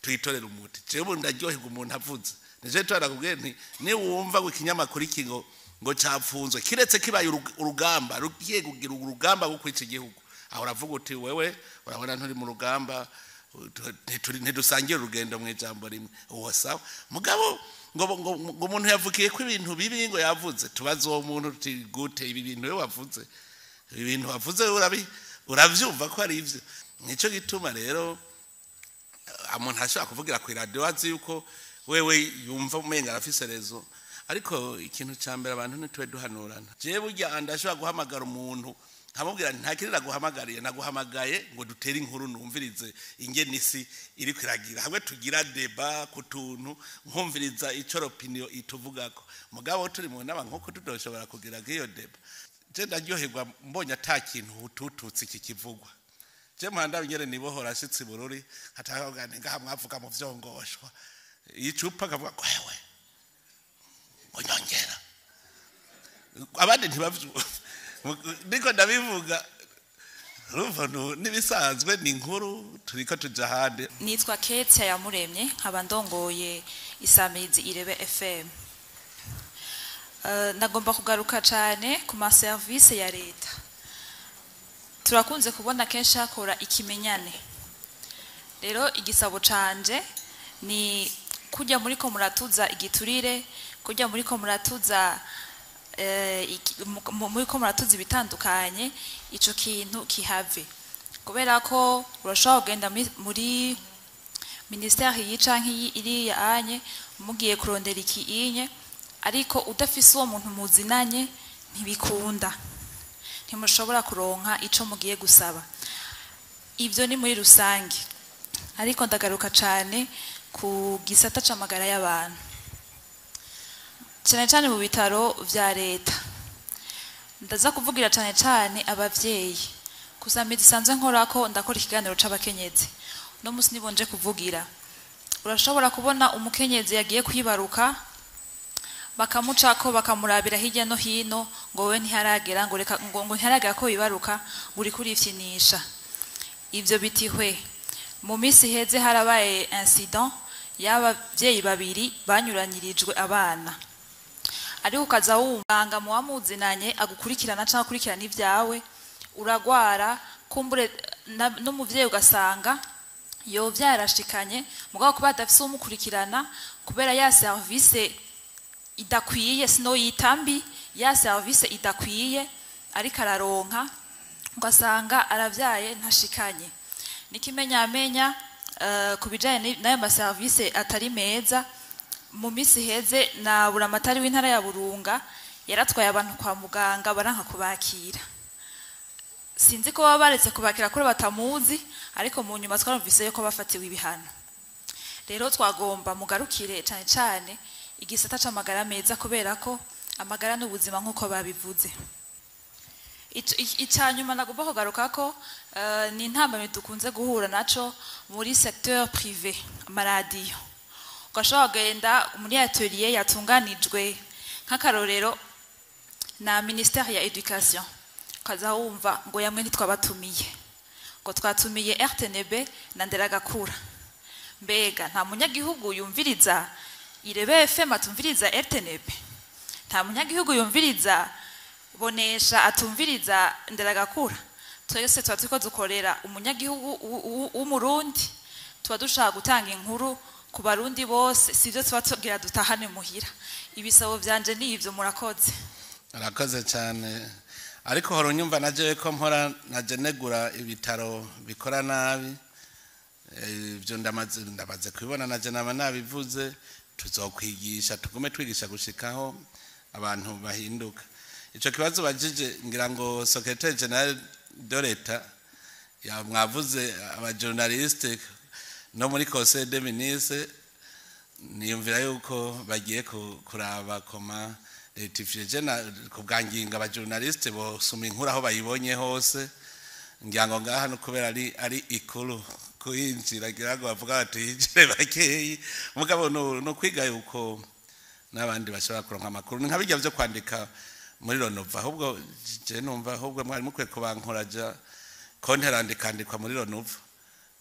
S2: tuyitorera umuti. Jewe ndaryoherwa umuntu avuze nije twarakubwiye nti niwumva ngo ikinyamakuru iki ngo capfunzwe, kiretse kibaye urugamba rugiye kugira urugamba rwo kwica igihugu, aho uravuga uti wewe urabona nturi mu rugamba, ntidusangira urugendo mu ijambo rimwe, uwo sawa. Mugabo ngo umuntu yavukiye ko ibintu bibi ngo yavuze, tubaze uwo muntu uti gute ibi bintu we wavuze, ibi bintu wavuze uravyumva ko ari ivyo? Nico gituma rero umuntu ashobora kuvugira ku iradiyo azi yuko wewe yumva umenga arafise raison. Ariko ikintu ca mbere, abantu ntitube duhanurana. Jewe burya ndashobora guhamagara umuntu nkamubwira nti nta kirira guhamagariye, naguhamagaye ngo dutere inkuru, numvirize ingene isi iri kwiragira, hamwe tugira débat ku tuntu, nkumviriza ico l'opinion ituvugako. Mugabo turi mu nama nkuko tutoshobora kugira nk'iyo débat. Je ndaryoherwa mbonye ata kintu hutututse iki kivugwa. Je muhanda nyene nibohora ashitse i Bururi, nkatavuga nti ngaha mwavuga mu vyongoshwa icupa, akavuga ngo hewe ngo nyongera, abandi ntibavyumva niko ndabivuga. Urumva n'ibisanzwe ni inkuru turiko tuja ahandi.
S16: Nitwa Ketia Yamuremye, nkaba ndongoye isamizi Irebe FM. Nagomba kugaruka cyane ku ma service ya leta. Turakunze kubona kenshi hakora ikimenyane. Rero igisabo canje ni kujya muri ko muratuza igiturire, kujya muri ko muratuza muri ko muratuza ibitandukanye, ico kintu kihave, kubera ko urashobora kugenda muri ministère iyi canke iyi iriya anye mugiye kurondera iki inye, ariko udafise uwo muntu muzinanye ntibikunda, ntimushobora kuronka ico mugiye gusaba. Ivyo ni muri rusange, ariko ndagaruka cane ku gisata c'amagara y'abantu, cyane cyane mu bitaro vya leta. Ndaza kuvugira cyane cyane abavyeyi kusamira isanzwe nkorako, ndakora ikiganiro c'abakenyezi no musi nibonje kuvugira. Urashobora kubona umukenyezi yagiye kwibaruka, bakamucako, bakamurabira hirya no hino ngo we ntiharagera, ngo reka ngo ntiharagera ko wibaruka, ngo uriko urifyinisha. Ivyo bitihwe mu minsi iheze harabaye incident y'abavyeyi babiri banyuranyirijwe abana, ariko ukaza wumva muba muzinanye agukurikirana canke akurikirana ivyawe, uragwara kumbure n'umuvyeyi ugasanga yo vyarashikanye, mugabo kuba adafise umukurikirana kubera ya service idakwiye, sino yitambi ya service idakwiye ariko araronka, ugasanga aravyaye ntashikanye. N'ikimenyamenya ku bijanye n'ayo maserivisi atari meza, mu minsi iheze na buramatari w'intara ya Burunga yaratwaye abantu kwa muganga baranka kubakira. Sinzi ko baba baretse kubakira kuri batamuzi, ariko mu nyuma twarumvise yuko bafatiwe ibihano. Rero twagomba mugarukire cyane cyane igisata c'amagara meza, kubera ko amagara n'ubuzima nk'uko babivuze. Icanyuma nagomba kugaruka ko ni intambamyi dukunze guhura naco muri secteur privé, amaradiyo. Ugashobora kugenda muri atelier yatunganijwe nk'akarorero na ministère ya éducation, ukaza wumva ngo yamwe ntitwabatumiye, ngo twatumiye RTNB na Nderagakura. Mbega nta munyagihugu yumviriza Irebe FM atumviriza RTNB? Nta munyagihugu yumviriza Bonesha atumviriza Nderagakura? Twese tuba turiko dukorera umunyagihugu w'Umurundi, tuba dushaka gutanga inkuru ku Barundi bose, sivyo tuba tugira dutahane muhira. Ibisabo vyanje ni ivyo, murakoze.
S2: Arakoze cyane. Ariko hora unyumva na jewe ko mpora naje negura ibitaro bikora nabi. Ibyo ndamaze kubibona, naje naba nabivuze. Tuzokwigisha, tugume twigisha gushikaho abantu bahinduka. Ico kibazo bajije, ngira ngo secrétaire général de l'État ya mwavuze abajournaliste no muri conseil des ministres, niyumvira yuko bagiye kuraba comment rectifier. Je na ku bwanginga abajournaliste bosoma inkuru aho bayibonye hose. Ngira ngo ngaha no kubera ari ikuru kuyinjira, ngira ngo bavuga bati yinjire bakeyi. Mugabo no kwiga yuko N'abandi bashobora kuronka amakuru ni nka bijya byo kwandika muri Renova. Ahubwo je numva ahubwo mwari mukwiye kubankoraja compte rendu ikandikwa muri Renova.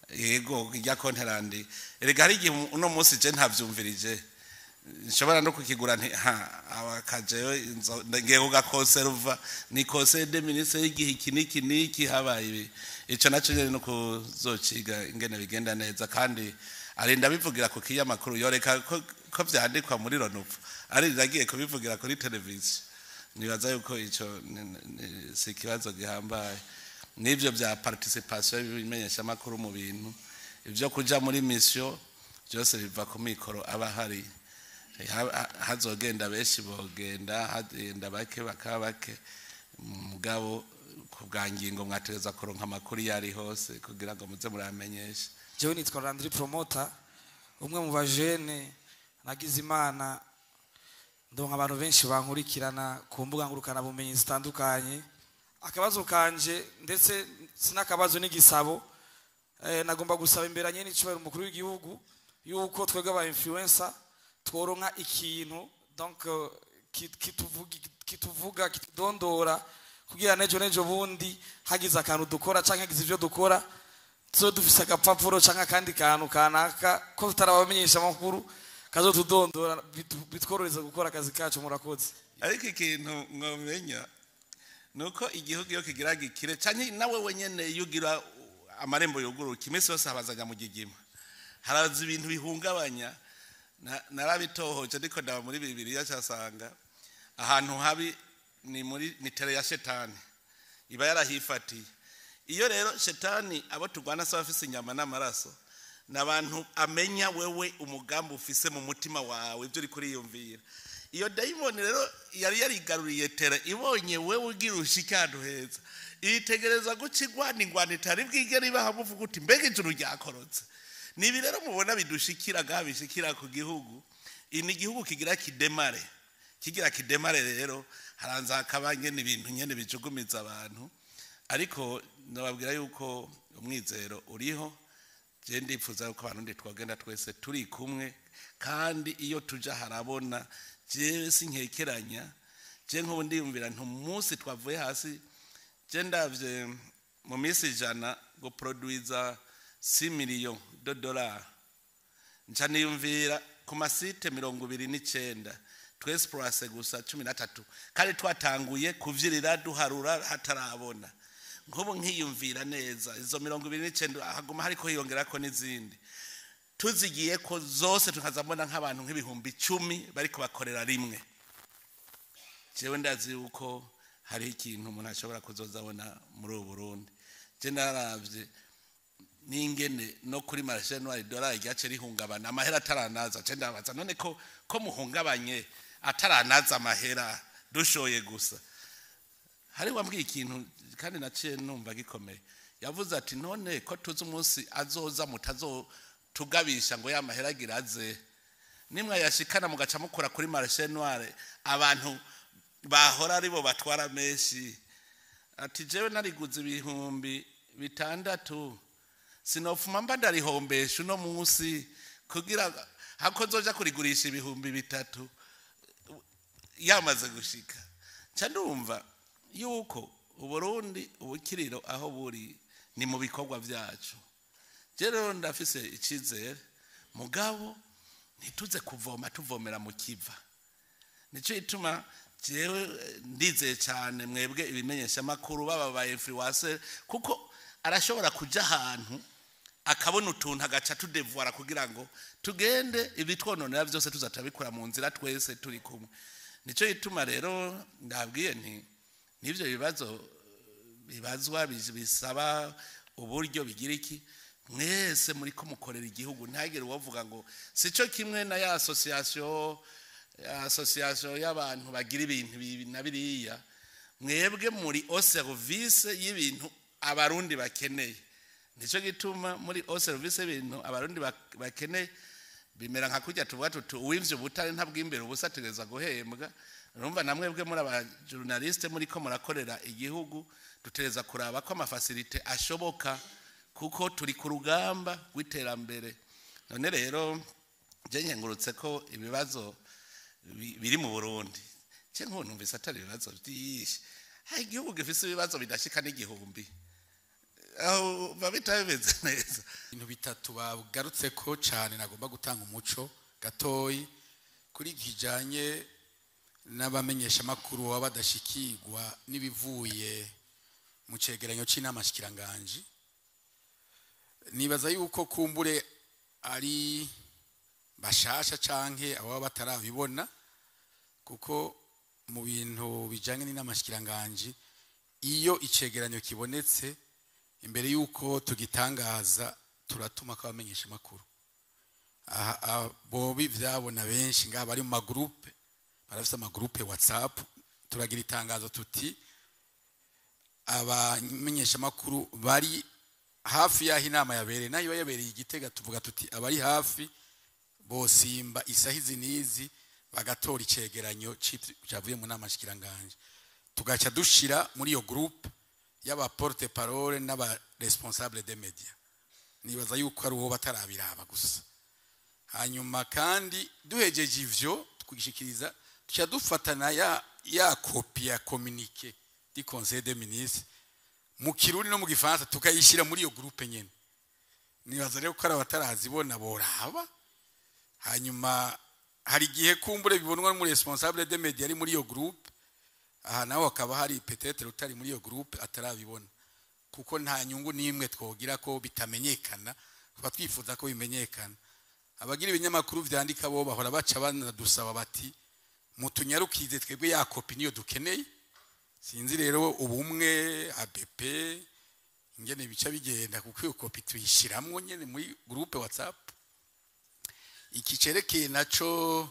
S2: Yego, ijya compte rendu erega hari igihe uno munsi je ntavyumvirije, nshobora no kukigura nti ha abakajeyo ngiye kugakonserva, ni conseil des ministres y'igihe iki n'iki n'iki habaye ibi. Ico naco nyene no kuzociga ingene bigenda neza, kandi arinda bivugira ku kinyamakuru, yoreka ko vyandikwa muri Renova, arinda agiye kubivugira kuri televiziyo. Nibaza yuko ico si ikibazo gihambaye. N'ivyo bya participation y'ibimenyeshamakuru mu bintu ivyo kuja muri mission, byose biva ku mikoro aba hari. Hazogenda benshi bogenda, hagenda bake bakaba bake, mugabo ku bwa ngingo mwategereza kuronka amakuru iyo ari hose kugira ngo muze muramenyeshe.
S17: Jewe nitwa Landry Promoter, umwe mu bajene nagize Imana ndonka abantu benshi bankurikirana ku mbuga ngurukana bumenyi zitandukanye. Akabazo kanje, ndetse sinakabazo n'igisabo, nagomba gusaba imbere nyene icubahiro umukuru w'igihugu yuko twebwe aba influencer tworonka ikintu donc kituvuga, kitudondora, kugira nejo bundi hagize akantu dukora canke hagize ivyo dukora, tuzo dufise agapapuro canke akandi kantu kanaka ko tutarabamenyesha amakuru kazotudondora, bitworohereza gukora akazi kacu. Murakoze.
S2: Ariko ikintu mwomenya nuko igihugu iyo kigira gikire, canke nawe wenyene iyo ugira amarembo yuguruka, iminsi yose habazanya mu gigima, haraza ibintu bihungabanya. Narabitohoje ndiko ndaba muri Bibiliya, casanga ahantu habi ni muri ni terrain ya shetani iba yarahifatiye. Iyo rero shetani, abo turwana se bafise inyama n'amaraso, n'abantu amenya wewe umugambi ufise mu mutima wawe, ibyo uri kuriyumvira. Iyo dayimoni rero yari yarigaruriye terrain, ibonye wewe ugira ushike ahantu heza, yitegereza guca igwana, ingwana itari bwigere ibaha, muvuga uti mbega ijuru ryakorotse. Nibi rero mubona bidushikira ngaha, bishikira ku gihugu. Ini igihugu kigira kidémarre, kigira kidémarre rero haranza hakaba nyene ibintu nyene bijugumiza abantu, ariko nababwira yuko umwizero uriho. Je ndipfuza yuko abantu twagenda twese turi kumwe, kandi iyo tuja harabona. Jewe sinkekeranya, je nk'ubu ndiyumvira nti umunsi twavuye hasi, je ndavye mu minsi 100 guproduiza 6 millions de dollars, nca niyumvira ku masites 29 twexploite gusa 13, kandi twatanguye kuvyirira duharura hatarabona. Nk'ubu nkiyumvira neza izo 29 haguma hariko hiyongerako n'izindi, tuzigiye ko zose tukaza mbona nk'abantu nk'10,000 bariko bakorera rimwe. Jewe ndazi yuko hari ikintu umuntu ashobora kuzoza abona muri ubu Burundi. Je naravye n'ingene no kuri marché noir dollar ryace rihungabana amahera ataranaza. Je ndabaza, none ko muhungabanye ataranaza amahera, dushoye gusa? Hari wambwiye ikintu kandi naciye numva gikomeye. Yavuze ati none ko tuzi umunsi azoza, mutazo tugabisha ngo ya mahera agira aze, nimwe yashikana mugaca mukora kuri marché noir, abantu bahora aribo batwara menshi. Ati jewe nariguze 6000, sinofuma mba ndarihombesha uno munsi kugira hako nzoja kurigurisha 3000 yamaze gushika. Nca ndumva yuko Uburundi ubukiriro aho buri ni mu bikorwa vyacu. Je rero ndafise icizere, mugabo ntituze kuvoma tuvomera mu kiva. Nico ituma jewe ndizeye cyane mwebwe ibimenyesha makuru, baba ba influencer, kuko arashobora kuja ahantu akabona utuntu agaca tudévoila, kugira ngo tugende ibitwononera byose tuzatabikora mu nzira twese turi kumwe. Nico ituma rero ndabwiye nti nivyo bibazo bibazwa bisaba uburyo bigira iki, mwese muri ko mukorera igihugu, ntagire uwavuga ngo sico kimwe na ya association y'abantu bagira ibintu bibi na biriya. Mwebwe muri au service y'ibintu abarundi bakeneye. Nico gituma muri au service y'ibintu abarundi bakeneye bimera nka kurya tuvuga tuti uwimvye ubutare ntabwimbere ubusa, ategereza guhembwa. Urumva namwebwe muri aba journaliste muri ko murakorera igihugu, dutereza kuraba ko amafacilités ashoboka, kuko turi ku rugamba rw'iterambere. None rero je nkengurutse ko ibibazo Biri mu Burundi. Ce nk'ubu numvise atari ibibazo byinshi. Hari igihugu gifise ibibazo bidashika n'igihumbi, aho babita bimeze neza.
S18: Ibintu bitatu bagarutse ko cyane nagomba gutanga umuco gatoyi kuri kijanye n'abamenyeshamakuru baba badashikirwa n'ibivuye mu cegeranyo c'inama shikiranganji. Nibaza yuko kumbure ari bashasha canke ababa batarabibona, kuko mu bintu bijanye n'inama shikiranganji, iyo icegeranyo kibonetse, imbere yuko tugitangaza turatuma ko abamenyesha makuru aha bo bivyabona. Benshi ngaha bari mu magroupe, barafise amagroupe WhatsApp. Turagira itangazo tuti abamenyesha makuru bari hafi y'aho inama yabereye, nayo yabereye igitega, tuvuga tuti abari hafi bosimba isaha izi n'izi bagatora icegeranyo cyavuye mu nama shikiranganje, tugaca dushira muri iyo groupe y'aba porte parole n'aba responsable des médias. Nibaza yuko ari uwo batarabiraba gusa. Hanyuma kandi duhejeje ivyo twigishikiriza, tuca dufatana ya copie ya communiqué du conseil des ministres mu Kirundi no mu Gifaransa, tukayishira muri iyo groupe nyene. Nibaza rero ko ari abatarazibona boraba. Hanyuma hari igihe kumbure bibonwa muri responsable des médias ari muri iyo groupe, aha naho hakaba hari peut-être utari muri iyo groupe atarabibona, kuko nta nyungu n'imwe twogira ko bitamenyekana. Tuba twifuza ko bimenyekana. Abagira ibinyamakuru vyandika bo bahora baca banadusaba bati mutunyarukize, twebwe ya copie niyo dukeneye. Sinzi rero ubumwe ABP ingene bica bigenda, kuko iyo copie tuyishiramwo nyene muri groupe WhatsApp. Iki cerekeye naco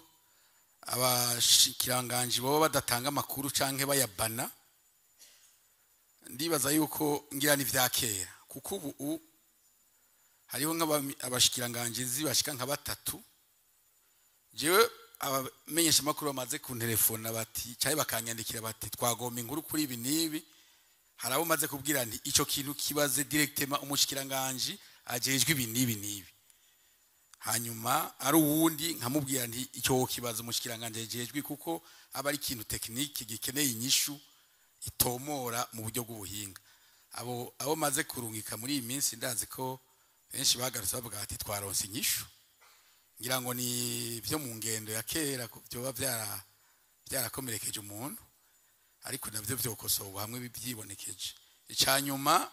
S18: abashikiranganji baba badatanga amakuru canke bayabana, ndibaza yuko ngira ni vya kera, kuko ubu hariho nk'abashikiranganji nzi bashika nka batatu. Jewe abamenyesha makuru bamaze kuntelefona bati cyaye bakanyandikira bati twagomba inkuru kuri ibi nibi. Hari abo maze kubwira nti ico kintu kibaze directement umushikiranganje ajejwe ibi nibi nibi. Hanyuma ari uwundi nkamubwira nti icyo kibazo umushikiranganje ajejwe, kuko aba ari ikintu technique gikeneye inyishu itomora mu buryo bw'ubuhinga. Abo maze kurungika muri iyi minsi, ndazi ko benshi bagarutse bavuga ati twaronse inyishu. Ngira ngo ni byo mu ngendo ya kera byoba byarakomerekeje umuntu, ariko navyo vyokosorwa hamwe byibonekeje. Icanyuma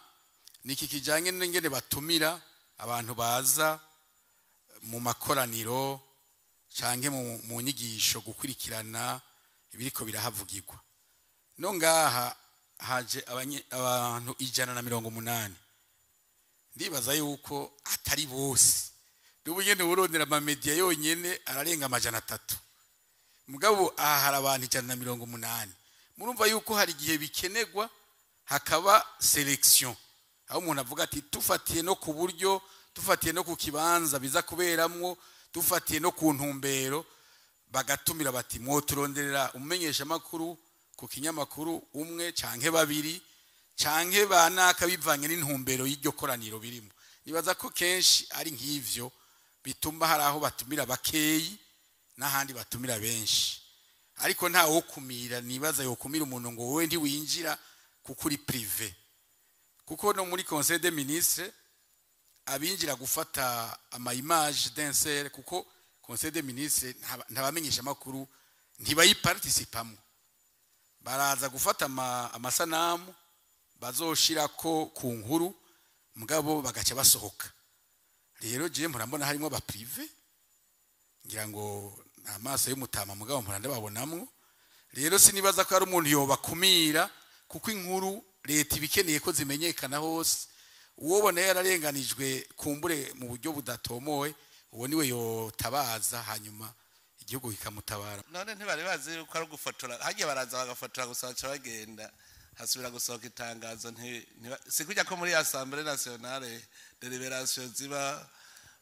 S18: ni iki kijanye n'ingene batumira abantu baza mu makoraniro canke mu nyigisho gukurikirana ibiriko birahavugirwa. No ngaha haje abantu 180. Ndibaza yuko atari bose. N'ubu nyene urondera ama media yonyene ararenga 300, mugabo aha hari abantu 180. Murumva yuko hari igihe bikenerwa hakaba sélection, aho umuntu avuga ati tufatiye no ku buryo, tufatiye no ku kibanza biza kuberamwo, dufatiye no ku ntumbero, bagatumira bati mwoturonderera umumenyesha makuru ku kinyamakuru umwe canke babiri canke banaka, bivanye n'intumbero y'iryo koraniro birimo. Nibaza ko kenshi ari nk'ivyo bituma hari aho batumira bakeyi n'ahandi batumira benshi, ariko nta wo kumira. Nibaza yokumira umuntu ngo wowe ntiwinjira kuko uri privé, kuko no muri conseil des ministres abinjira gufata ama image d'insert, kuko conseil des ministres ntabamenyesha makuru ntibayiparticipamwo, baraza gufata amasanamu bazoshirako ku nkuru, mugabo bagaca basohoka. Rero je murambona harimo aba privé, ngira ngo amaso y'umutama, mugabo mpora ndababonamwo. Rero sinibaza ko ari umuntu yobakumira, kuko inkuru leta ibikeneye ko zimenyekana hose. Uwobona yararenganijwe kumbure mu buryo budatomowe, uwo niwe yotabaza, hanyuma igihugu kikamutabara.
S2: None ntibari bazi yuko ari ugufotora? Hagiye baraza bagafotora gusa, baca bagenda, hasubira gusohoka itangazo. Si kujya ko muri Assemblée nationale délibération ziba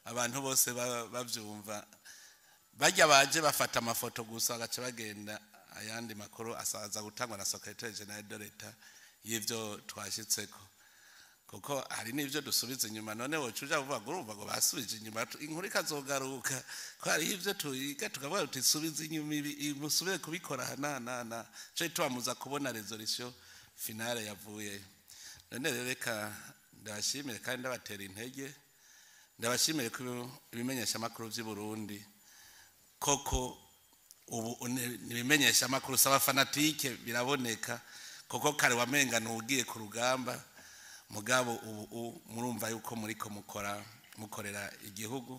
S2: abantu bose bavyumva. Bajya baje bafata amafoto gusa bagaca bagenda, ayandi makuru asaza gutangwa na secrétaire général de l'État y'ivyo twashitseko. Kuko hari n'ibyo dusubiza inyuma. None woca uja uvuga ngo urumva ngo basubije inyuma, inkuru ikazogaruka ko hariho ibyo tuyiga tukavuga tuti subiza inyuma ibi, musubire kubikora na na na cyo tubamuza kubona résolution finale yavuye. None rero reka ndabashimire kandi ndabatera intege, ndabashimire ko ibimenyesha makuru by'i Burundi koko ubu nibimenyesha makuru saba fanatique biraboneka, koko kare wamenga nugiye ku rugamba, mugabo ubu murumva yuko muriko mukora mukorera igihugu.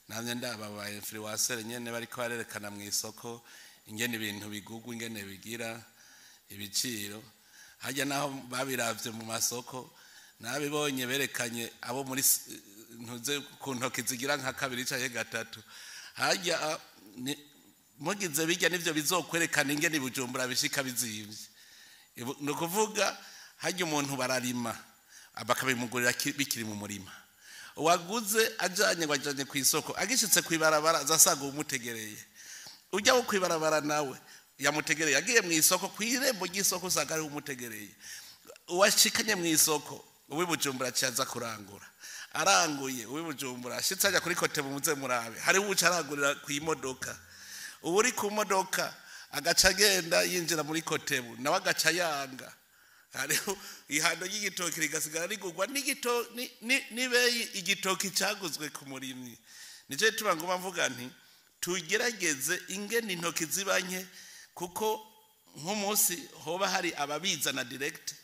S2: Namye ndaba ba influencer nyene bariko barerekana mu isoko ingene ibintu bigugwa, ingene bigira ibiciro, hajya naho babiravye mu masoko nabibonye berekanye abo muri ntuze ku ntoki zigira nka kabiri canke gatatu, hajya mugize bijya nivyo bizokwerekana ingene Bujumbura bishika bizimvye. Ni ukuvuga hajya umuntu bararima bakabimugurira bikiri mu murima, uwaguze ajanye ngo ajanye ku isoko, agishitse kwibarabara azasaga umutegereye, ujya wo kwibarabara nawe yamutegereye, agiye mu isoko kwirembo ry'isoko usanga ari umutegereye, uwashikanye mu isoko uwi Bujumbura aciye kurangura, aranguye uwi Bujumbura ashitse ajya kuri kote mumuze murabe, hari uwuca arangurira ku imodoka, uri ku modoka agaca agenda yinjira muri kotebu nawe agaca yanga, hariho ihando ry'igitoki rigasigara rigurwa n'ibeyi igitoki cyaguzwe ku murimyi. Nicyo gituma nguma mvuga nti tugerageze ingene intoki zibanye, kuko nk'umunsi hoba hari ababizana direct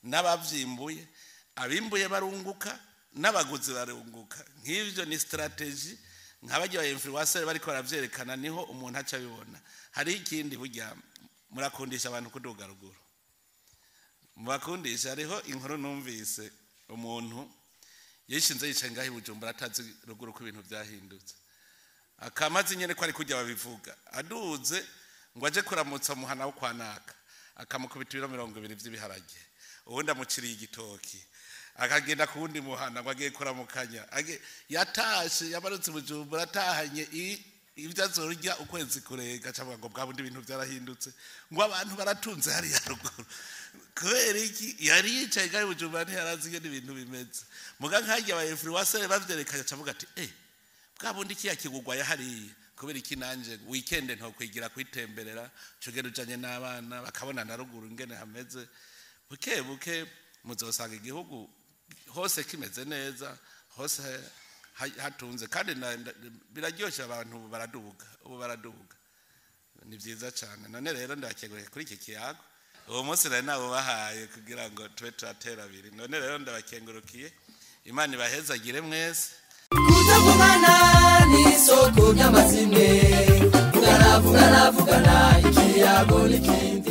S2: n'abavyimbuye, abimbuye barunguka n'abaguzi barunguka. Nk'ivyo ni strategy nk'abagiye ba influencer bariko baravyerekana, niho umuntu aca abibona. Hari ikindi burya murakundisha abantu kuduga ruguru, mubakundisha. Hariho inkuru numvise umuntu yishinze yicaye ngaho i Bujumbura atazi ruguru ko ibintu byahindutse, akamazi nyene ko ari kujya babivuga, aduze ngo aje kuramutsa muhana wo kwa naka, akamukubita ibiro 20 by'ibiharage, uwundi amuciriye igitoki, akagenda ku wundi muhana ngo agiye kuramukanya, yatashe yabarutse Bujumbura atahanye ibyo azorya ukwezi kurega, cyangwa ngo bwa bundi ibintu byarahindutse, ngo abantu baratunze hariya ruguru. Kubera iki? Yari yicaye ngaho i Bujumbura ntiyarazi ingene ibintu bimeze. Muga nk'harya aba influencer bavyerekanye acavuga ati bwa bundi kiya kigugwa yahariye, kubera iki nanje weekend ntokwigira kwitemberera, cugera ujanye n'abana bakabona na ruguru ingene hameze. Buke buke muzosanga igihugu hose kimeze neza, hose hatunze, kandi biraryoshe, abantu baraduga, ubu baraduga, ni vyiza cyane. None rero ndakegureka kuri iki kiyago uwo munsi nari nabubahaye kugira ngo tube turatera abiri. None rero ndabakengurukiye, Imana ibahezagire mwese.
S19: Kutavugana n'isoko ry'amazimwe, vugana vugana vugana ikiyago n'ikindi.